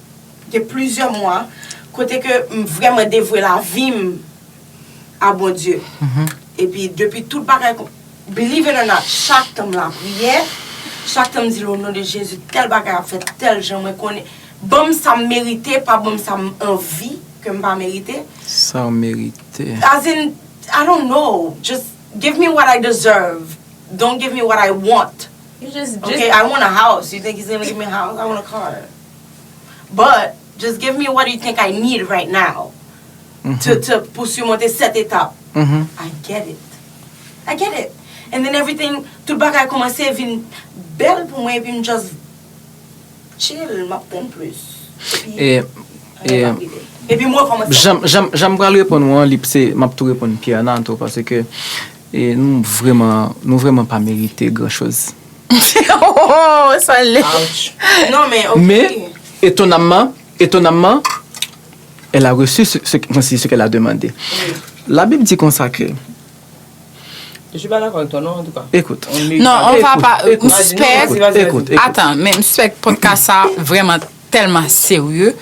de plusieurs mois, kote ke m vrèman devwe lavi m a Bondye. Epi depi tout bagay, believe it or not, chak tan m lapriyè, chak tan m di l, o non de Jezi, tèl bagay ap fèt, tèl jan mwen konnen, ban m sa m merite, pa ban m sa m anvi, ke m pa merite. Sa w merite. As in, I don't know, just give me what I deserve, don't give me what I want. You just, just Okay, I want a house. You think he's gonna give me a house? I want a car. But just give me what you think I need right now to, to pour surmonter cette étape. I get it. I get it. And then everything, tout bagay kòmanse vin bèl pou mwen, epi m just chill, m ap tann plis. Epi, E, e, epi m rekòmanse. Jan, jan, jan m pral reponn ou an, li se, m ap tou reponn Pierre nan tou, paske e, nou vrèman, nou vrèman pa merite gran choz. Oh, sa lè. Non, men, ok. Men, etonamman, etonamman, elle a reçu ce, ce, ce qu'elle a demandé. La Bible dit comme ça que Je suis pas d'accord avec toi, non, en tout cas. Écoute. On mérite Non, pas. on va pas. Écoute, Respect. écoute, écoute, écoute. Attends, men respect podcast sa vrèman tèlman serye.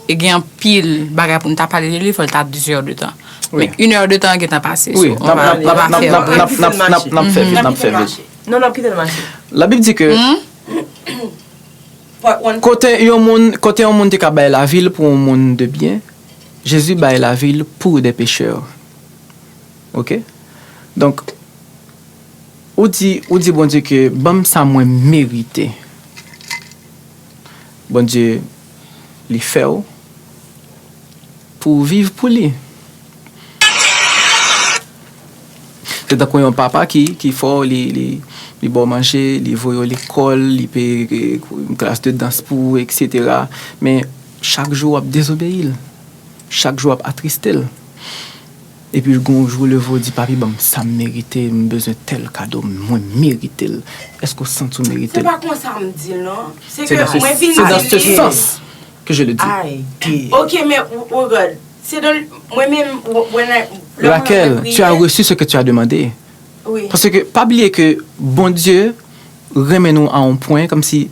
E gen anpil bagay pou n ta pale de li, fò l ta de zè de tan. Oui. Men une heure de temps gentan pase. Oui, So, on nap, va, nap, on va nap, faire nap, bref. nap, nap, nap, nap fè vit. Non, n ap kite l mache. La Bible dit que Part one. Kote yon moun, kote yon moun te ka bay lavi l pou yon moun de byen, Jezi bay lavi l pou de pechè. Ok? Donk, ou di, ou di Bondye ke ban m sa mwen merite. Bondye, li fè w pou w viv pou li. Se tankou yon papa ki, ki fè w, li, li, li ba w manje, li voye w lekòl, li peye eh, klas de dans pou ou, et cetera. Men chak jou w ap dezobeyi l. Chak jou w ap atriste l. Epi gon jou w leve w di, papi, ban m sa m merite, m bezwen tèl kado, mwen merite l. Èske w santi w merite Se l? Pa konsa m di l, non. Se C'est ke dans ce, mwen vin c'est dans di ce li. Sens que je le dis. Ay, Ok, men, w- regard. Se nan mwen menm, w- when I- lè mwen Raquel, priye, tu as reçu ce que tu as demandé. Oui. Paske pa bliye ke Bondye renmen nou a yon pwen, kòmsi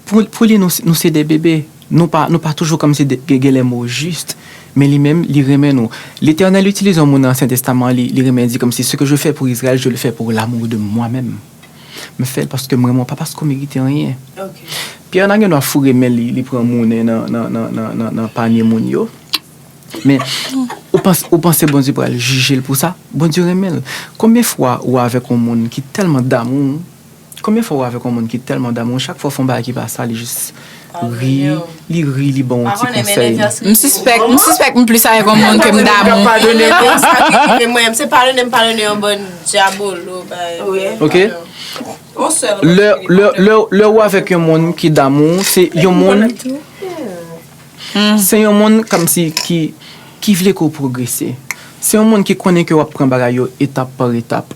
pou, pou li nou, nou se de bebe. Nou pa, nou pa toujou kòmsi de- gen, gen lè mo jis, men li menm, li renmen nou. Letènèl itilize yon mo nan Ansyen Testaman, li, li renmen di kòmsi, ce que je fais pour Israël, je le fais pour l'amour de moi-même. M fè l paske m renmen w, pa paske w merite anyen. Ok. Pierre nan gen dwa foure men li, li pran mounen nan, nan, nan, nan, nan, nan panye moun yo. Men, ou panse, ou panse Bondye pral jije l pou sa? Bondye renmen l. Konbyen fwa ou avèk yon moun ki tèlman damou, konbyen fwa ou avèk yon moun ki tèlman damou, chak fwa w fè yon bagay ki pa sa, li jis ri, li ri, li ba w yon ti konsèy. M sispèk, m sispèk m plis avèk yon moun ke m damou. Mwen, se padone, m padone yon bann dyabolo, bay. Ok? Lè, lè, lè, lè ou avèk yon moun ki damou, se yon moun, se yon moun kòmsi ki, ki vle ke w pwogrese. Se yon moun ki konnen ke w ap pran bagay yo etap pa etap.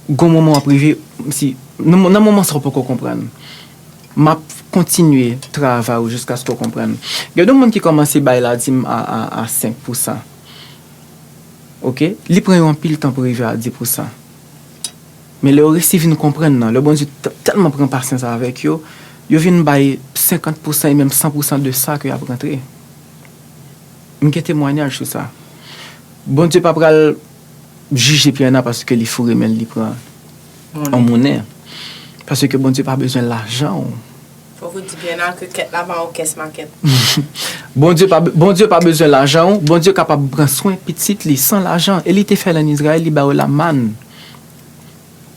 Gon moman w ap rive, si, nan, nan moman sa w poko konprann. M ap kontinye travay ou jiskaske w konprann. Gen de moun ki kòmanse bay ladim a, a, a senk pousan. Ok? Li pran yo anpil tan pou rive a dis pousan. Men lè yo resi vin konprann nan, lè Bondye t- tèlman pran pasyans avèk yo, yo vin bay senkant pousan e menm san pousan de sa ke y ap rantre. M gen temwayaj sou sa. Bondye pa pral jije P N A paske li foure men l, li pran yon monnen. Paske Bondye pa bezwen lajan w. Fòk ou di P N A ke kèt la pa yon kès makèt. Bondye pa, Bondye pa bezwen lajan w. Bondye kapab pran swen pitit li san lajan. E li te fè l ann Izrayèl, li ba yo lamann.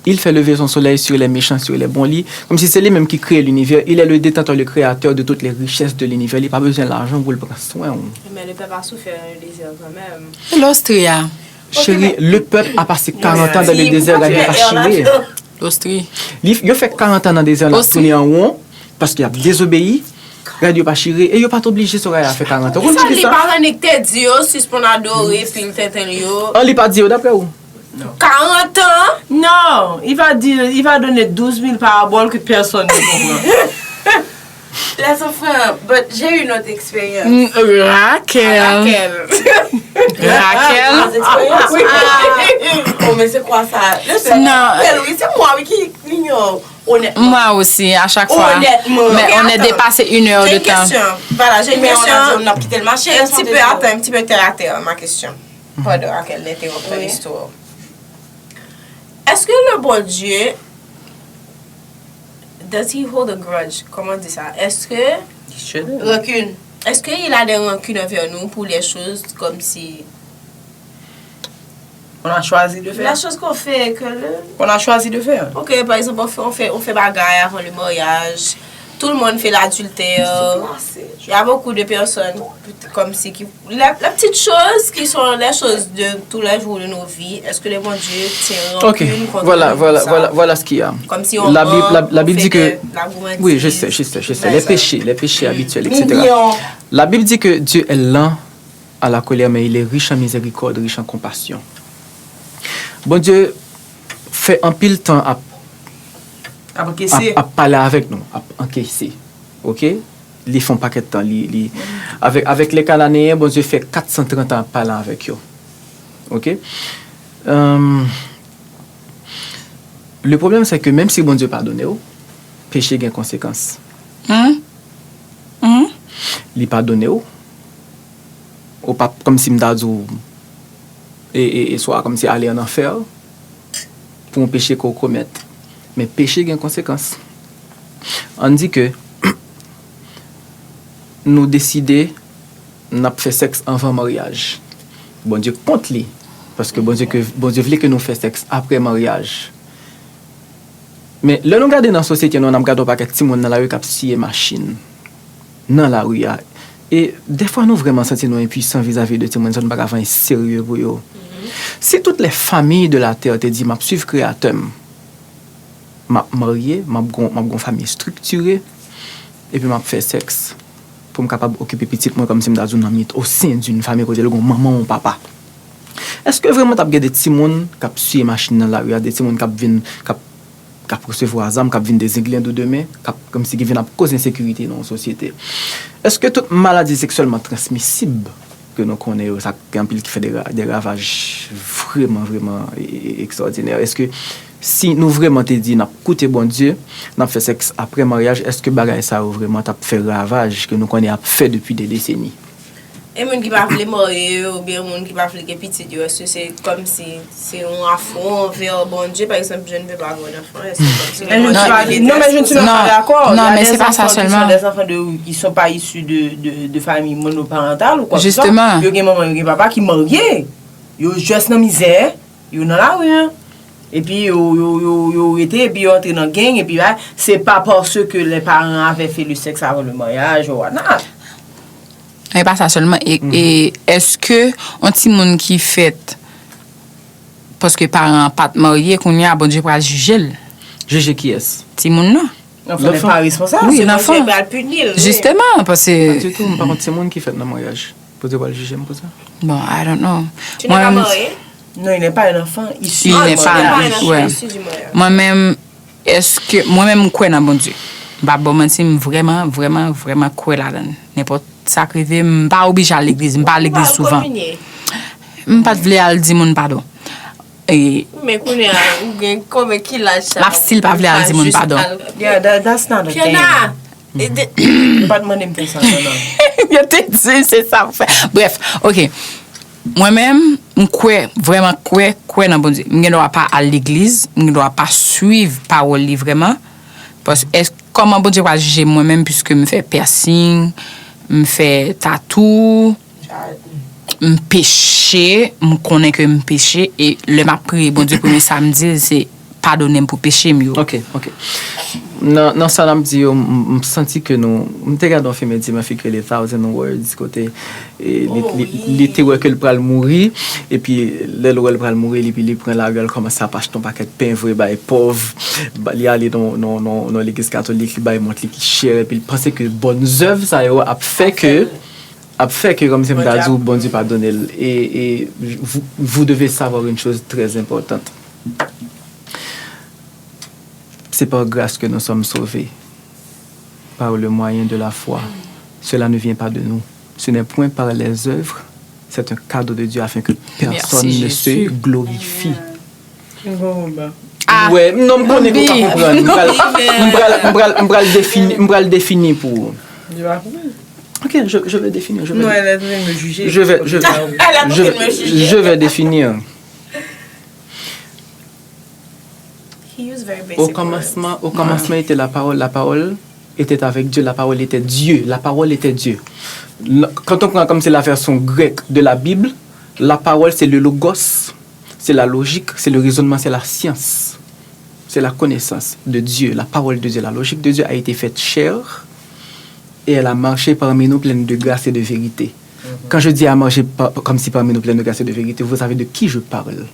Il fait lever son soleil sur les méchants, sur les bons. Li, kòmsi se li menm ki kreye linivè. Il est le détenteur, le créateur de toutes les richesses de l'univers. Li pa bezwen lajan pou l pran swen w. Men le pèp a soufè nan le dezè kanmenm. Lostria. Cheri, le pèp a pase karant an dan le dezè, rad yo pa chire. Lostri. Li, yo fè karant an nan dezè la, tounen an won, paske y ap dezobeyi, rad yo pa chire, e yo pa t oblije Soraya fè karant an. Ou konn Kisa ki li sa? Pa t annik te di yo sispann adore pil tenten yo? An, li pa di yo, daprè ou? Karant an? Non, il va dire, il va donner douze mille paraboles que personne ne comprend. Les enfants, but j'ai eu une autre expérience. Mm, Raquel. Raquel. Raquel. Des expériences. Oh, mais c'est quoi ça? Le seul Non. Raquel, oui, c'est moi, oui, qui l'ignore. Honnêtement. Mwen osi, a chak fwa. Honnêtement. Men on est dépassé une heure J'ai de une temps. Question. Voilà, j'ai une Mais on a dit, question. On a quitté le marché. Un petit peu, attends, un petit peu terre à terre, ma question. Pardon, Raquel, l'interruption, l'histoire. Est-ce que le bon Dieu, does he hold a grudge? Comment on dit ça? Est-ce que Shouldn't. Rancune. Est-ce qu'il a des rancunes envers nous pour les choses comme si On a choisi de faire. La chose qu'on fait que le On a choisi de faire. Ok, par exemple, on fait, on fait, on fait bagay avant le mariage. Tout le monde fait l'adultère. Il y a beaucoup de personnes, comme si, qui, les, les petites choses qui sont les choses de tous les jours de nos vies, est-ce que le bon Dieu tient Ok, rancune contre voilà, nous, voilà, ça? Voilà, voilà ce qu'il y a. Comme si on La Bible, ment, la, la on Bible fait dit que de la gourmandise, Oui, je sais, je sais, je sais. tout Les ça. Péchés, les péchés habituels, et cetera. Mignon. La Bible dit que Dieu est lent à la colère, mais il est riche en miséricorde, riche en compassion. Bondye fè anpil tan ap, Ap ap, ankese. Ap pale avèk nou, ap ankese. Ok? Li fè yon pakèt tan. Li, li, avèk, avèk lè Kananeyen, Bondye fè kat san trant an ap pale avèk yo. Ok? Euh, le problème, c'est que menm si Bondye padone w, peche gen konsekans. Hmm? Hmm? Li padone w, ou p ap, kòmsi m ta di w, e, e, e swa kòmsi ale an anfè pou yon peche ke w komèt. Men peche gen konsekans. Ann di ke nou deside n ap fè sèks anvan maryaj. Bondye kont li. Paske Bondye, ke, Bondye vle ke nou fè sèks apre maryaj. Men lè nou gade nan sosyete nou, n ap gade yon pakèt timoun nan lari k ap siye machin nan lari a. E dèfwa nou vrèman santi nou enpisan vizavi de timoun sa, nou pa ka fè anyen serye pou yo. Si toutes les familles de la terre te di, "M ap swiv Kreyatè m, m ap marye, m ap gon, m ap gon fanmi estriktire, epi m ap fè sèks pou m kapab okipe pitit mwen kòmsi m ta di w nan mit, au sein d'une famille kote l gon manman, yon papa." Èske vrèman t ap gen de timoun k ap siye machin nan lari a, de timoun k ap vin, k ap, k ap resevwa zam, k ap vin dezenglen do demen, k ap, kòmsi ki vin ap koz ensekirite nan yon sosyete? Èske tout maladi seksyèlman transmisib ke nou konnen yo, sa gen anpil ki fè de, ra- de ravaj vrèman, vrèman e- e- ekstwòdinè? Èske si nou vrèman te di n ap koute Bondye, n ap fè sèks apre maryaj, èske bagay sa yo vrèman t ap fè ravaj ke nou konnen ap fè depi de deseni? E moun ki pa vle marye yo, oubyen moun ki pa vle gen pitit yo, èske se kòmsi se yon afwon anvè Bondye? Pa egzanp, je ne veux pas avoir d'enfant, èske se kòmsi Non, je ne suis pas, non, mais je ne suis même pas d'accord. Non, Il y a mais des c'est pas enfants ça qui sont seulement. Des enfants de, qui sont pas issus de, de, de familles monoparentales ou quoi que ce soit. Justement. Yo gen manman, yo gen papa ki marye. Yo jès nan mizè, yo nan lari an. Epi yo, yo, yo, yo rete, epi yo antre nan gang, epi ah, c'est pas parce que les parents avaient fait le sexe avant le mariage, ou whatnot. E pa sa sèlman. E, e èske yon timoun ki fèt paske paran an pa t marye, kounye a Bondye pral jije l? Jije kiyès? Timoun nan. Enfant n'est pas responsable. Wi, Se nan Bondye fòm. Pral pini l. Jisteman, paske. Ditou, m pa kont timoun ki fèt nan maryaj. Bondye pral jije m pou sa. Bon, I don't know. Tu n'es pas marié? Non, il n'est pas un enfant issu Il du n'est pas mariage. Pas un enfant ouais. issu du mariage. Mwen menm, èske, mwen menm m kwè nan Bondye. M pa ba w manti, m vrèman, vrèman, vrèman kwè ladan l. Nenpòt sa k rive, m pa oblije al legliz, m pa al legliz souvan. M pa t vle al di moun padon. E Men kounye a, ou gen konbyen ki laj sa? M ap still pa vle al di moun padon. Yeah, that, that's not a thing. Kiana, e de- Yo pa t mande m fè sa, non, non. Yo te di se sa pou fè. Bref, ok. Mwen menm, m kwè, vrèman kwè, kwè nan Bondye. M gen dwa pa al legliz, m gen dwa pa swiv pawòl li vrèman. Paske, èske, kòman Bondye pral jije mwen menm piske m fè piercing, m fè tatou, m peche, m konnen ke m peche, e lè m ap priye Bondye, premye sa m di l, se padone m pou peche m yo. Ok, ok. Nan, nan sa n ap di yo, m, m santi ke nou, m te gade yon fim Eddie Murphy ki rele Thousand Words, kote e, li, li, li te wè ke l pral mouri, epi lè l wè l pral mouri, li, li pran lari l kòmanse ap achte yon pakèt pen voye bay pòv, ba- li ale nan, nan, nan, nan legliz katolik, li bay mont li ki chè, epi l panse ke bòn zèv sa yo ap fè ke, ap fè ke, kòmsi m ta di w, Bondye padone l. E, e vous, vous devez savoir une chose très importante. C'est par grâce que nous sommes sauvés, par le moyen de la foi. Cela ne vient pas de nous. Ce n'est point par les œuvres, c'est un cadeau de Dieu afin que personne ne se glorifie. Bon, bon. Ah, Ouais, non, m konnen ke w pa Bi. konprann. M pral, m pral, m pral, m pral defini, m pral defini pou ou. Je vais apprendre. Ok, je, je vais définir. Je vais, Non, elle est en train de me juger. je vais, je, Elle a je, envie de me juger. Je vais définir. He use very basic Au words. commencement, au commencement était la parole. La parole était avec Dieu. La parole était Dieu. La parole était Dieu. Le- Quand on prend comme c'est la version grecque de la Bible, la parole c'est le logos, c'est la logique, c'est le raisonnement, c'est la science, c'est la connaissance de Dieu, la parole de Dieu. La logique de Dieu a été faite chair et elle a marché parmi nous pleine de grâce et de vérité. Quand je dis a marché pa- comme si parmi nous pleine de grâce et de vérité, vous savez de qui je parle?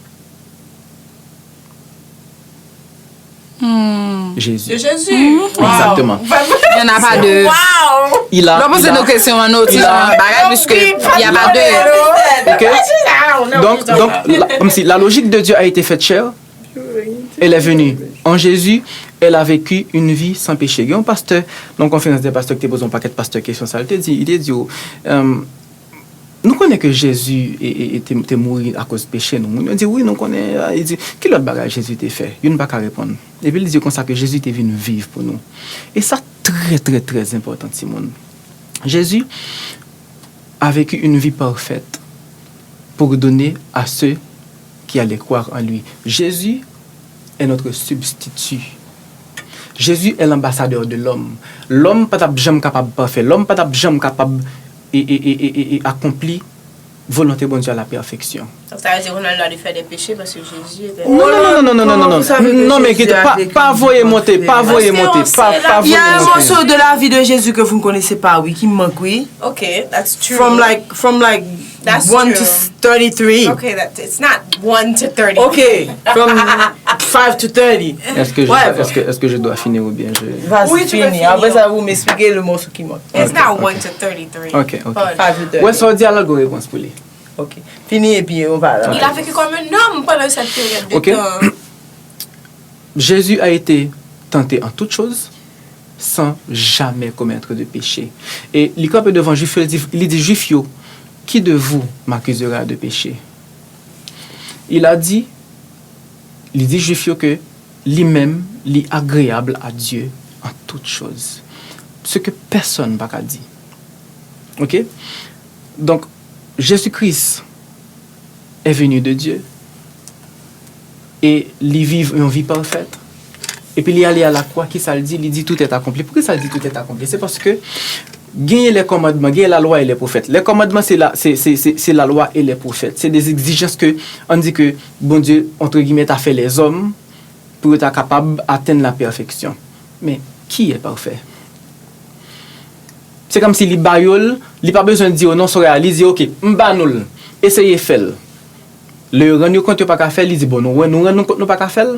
Jésus. De Jésus. Exactement. Il y en a pas deux. Wow! Il a, Lè w poze il a- nou kesyon an ot, il a- bagay, puisque il y a pas deux. Ok? Donc, donc la, comme si la logique de Dieu a été faite chair, elle est venue en Jésus, elle a vécu une vie sans péché. Gen yon pastè, nan yon konferans de pastè ki te poze yon pakèt pastè kesyon sa, li te di, li te di, euh, nou konnen ke Jezi e, e, e te, te mouri akoz peche nou. Moun yo di, wi, nou konnen. Li di, ki lòt bagay Jezi te fè? Youn pa ka reponn. Epi li di konsa ke Jezi te vin viv pou nou. E sa trè, trè, trè enpòtan, timoun. Jésus a vécu une vie parfaite pour donner à ceux qui allaient croire en lui. Jésus est notre substitut. Jésus est l'ambassadeur de l'homme. Lòm pa t ap janm kapab pafè. Lòm pa t ap janm kapab e, e, e, e, e, e akonpli volonte Bondye a la pèfeksyon. Donc ça veut dire qu'on a le droit de faire des péchés parce que Jésus était Non, non, non, non, non, non, non, non, non. Comment vous savez que Non, mais Jésus inquiétez a pas, vécu pas voyez une vie monter, pas parfaite? voyez Parce que monter, on sait pas, la Il y a un voyez monter. morceau de la vie de Jésus que vous ne connaissez pas, oui, qui manque, oui. Okay, that's true. From like, from like That's one true. to thirty-three. Okay, that it's not one to thirty. Okay, from five to thirty. Est-ce que je, Ouais. Est-ce que, est-ce que je dois finir ou bien je... Vas-y, Oui, tu peux fini. Après finir. Ça, vous m'expliquez le morceau qui manque. It's not one to thirty-three. Ok, ok. But Five to thirty. Ouais, sa w di a, l al gen yon repons pou li. Ok. Fini epi on va la. Il a vécu comme un homme pendant cette période de Ok. Temps. Jésus a été tenté en toutes choses sans jamais commettre de péché. E li kanpe devan Jwif yo, li di, li di Jwif yo, qui de vous m'accusera de péché? Il a dit, li di Jwif yo ke li menm, li agréable à Dieu en toutes choses. Ce que personne pa ka di. Ok? Donk, Jezi Kris est venu de Dieu e li viv yon vi pafèt. Epi li ale a lakwa, kisa l di? Li di, tout est accompli. Poukisa l di tout est accompli? Se paske genyen les commandements, genyen la loi et les prophètes. Les commandements, c'est la, c'est, c'est, c'est, c'est la loi et les prophètes. C'est des exigences que, ann di ke Bondye, entre guillemets, ta fè lèzòm pou yo ta kapab atenn la pèfeksyon. Men, qui est parfait? Se kòmsi li ba yo l, li pa bezwen di yo non, sou reyalite, li di, oke, m ba nou l, eseye fè l. Lè yo rann yo kont yo pa ka fè l, li di, bon, nou wè, nou rann nou kont nou pa ka fè l.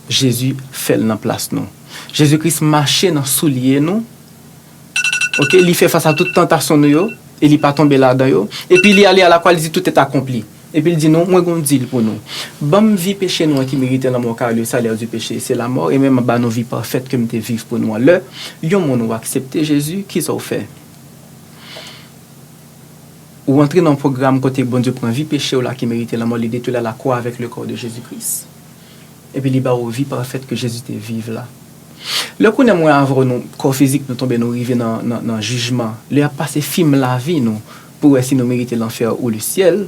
Jezi fè l nan plas nou. Jezi Kris mache nan soulye nou. Oke, li fè fas a tout tantasyon nou yo, e li pa tonbe ladan yo. Epi li ale a lakwa, li di, tout est accompli. Epi l di nou, mwen gen yon dil pou nou. Ban m vi peche nou an ki merite lanmò, car le salaire du péché, c'est la mort, e men m ba nou vi pafèt ke m te viv pou nou an. Lè yon moun ou aksepte Jezi, kisa w fè? Ou antre nan yon pwogram kote Bondye pran vi peche w la ki merite lanmò, li detwi l a lakwa avèk le corps de Jésus-Christ. Epi li ba w vi pafèt ke Jezi te viv la. Lè kounye a mwen avè w, nou, kò fizik nou tonbe, nou rive nan, nan, nan jijman. Lè y ap pase fim lavi nou pou wè si nou merite lanfè ou lesyèl,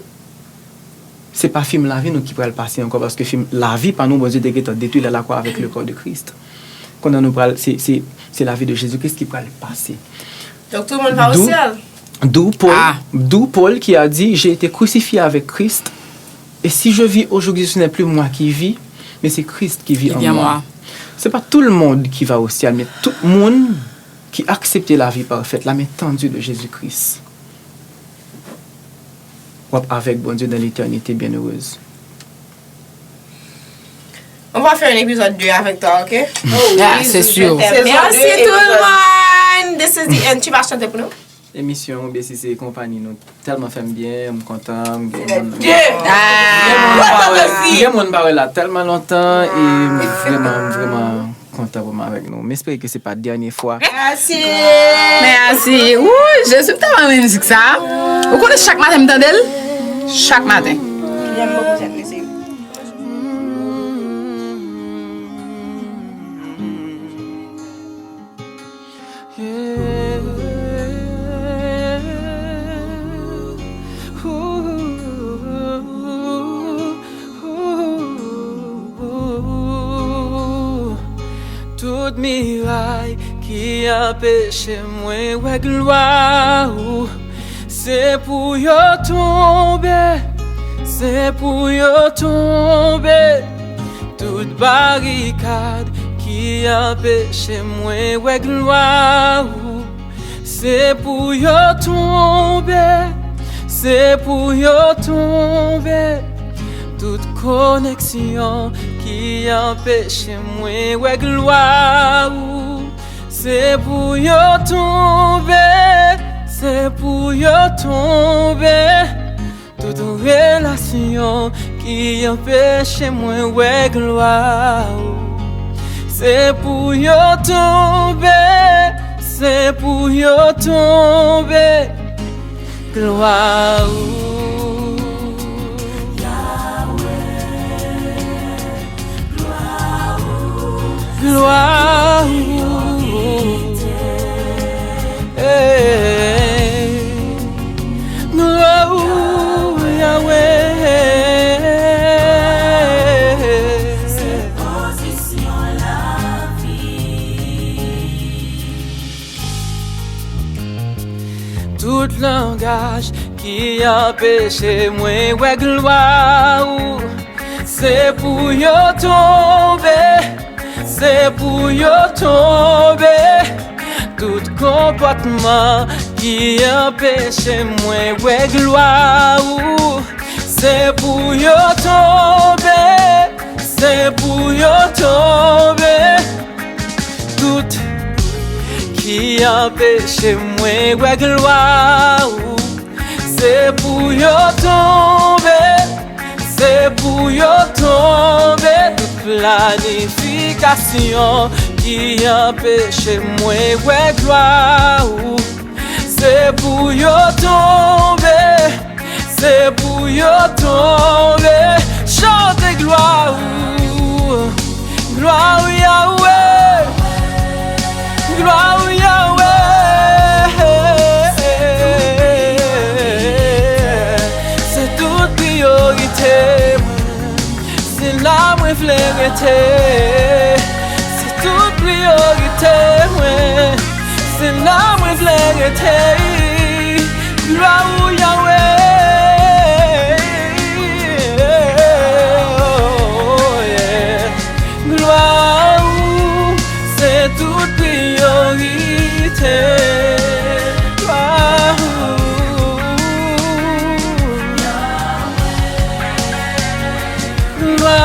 se pa fim lavi nou ki pral pase ankò, paske fim lavi pa nou, Bondye te gentan detwi l a lakwa avèk le corps de Christ. Kounye a nou pral, se, se, se lavi de Jezi Kris ki pral pase. Donc tout le monde va au ciel. D'où Paul, d'où Paul qui a dit, j'ai été crucifié avec Christ, et si je vis aujourd'hui, ce n'est plus moi qui vis, mais c'est Christ qui vit en moi. Se pa tout le monde qui va au ciel, men tout moun ki aksepte lavi pafèt, la main tendue de Jésus-Christ. W ap avèk Bondye dans l'éternité bienheureuse. On va faire un épisode deux avec toi, ok? Ah, c'est sûr. Merci tout le monde. This is the end. Tu vas chanter pour nous? Emisyon, oubyen si se konpayi nou, tèlman fè m byen, m kontan, m gen moun. Gen moun pa wè, gen moun pa wè la tèlman lontan, e m vrèman, m vrèman kontan pou m avèk nou. M espere ke se pa dènye fwa. Merci. Mèsi. Wouy, Jezi, m tèlman renmen mizik sa. Ou konnen chak maten m tande l? Chak maten. J'aime beaucoup cette musique. Tout miray ki anpeche mwen wè glwa ou, se pou yo tonbe, se pou yo tonbe. Tout barikad ki anpeche mwen wè glwa ou, se pou yo tonbe, se pou yo tonbe. Tout koneksyon ki anpeche mwen wè glwa ou, se pou yo tonbe, se pou yo tonbe. Tout relasyon ki anpeche mwen wè glwa ou, se pou yo tonbe, se pou yo tonbe. Glwa ou, glwa ou, glwa ou, Yahweh. Tout langaj ki anpeche mwen wè glwa ou, se pou yo tonbe, se pou yo tonbe. Tout konpòtman ki anpeche mwen wè glwa ou, se pou yo tonbe, se pou yo tonbe. Tout ki anpeche mwen wè glwa ou, se pou yo tonbe, se pou yo tonbe. Tout planifikasyon ki anpeche mwen wè glwa ou, se pou yo tonbe, se pou yo tonbe. Chante glwa ou, glwa ou Yahweh, glwa ou Yahweh. Mwen vle rete, se tout priyorite mwen, se la mwen vle rete. Glwa ou Yahweh, glwa ou se tout priyorite. Glwa ou, glwa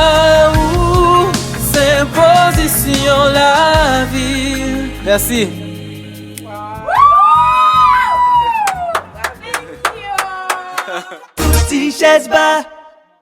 ou se pozisyon lavi. Mèsi. Ti chèz ba.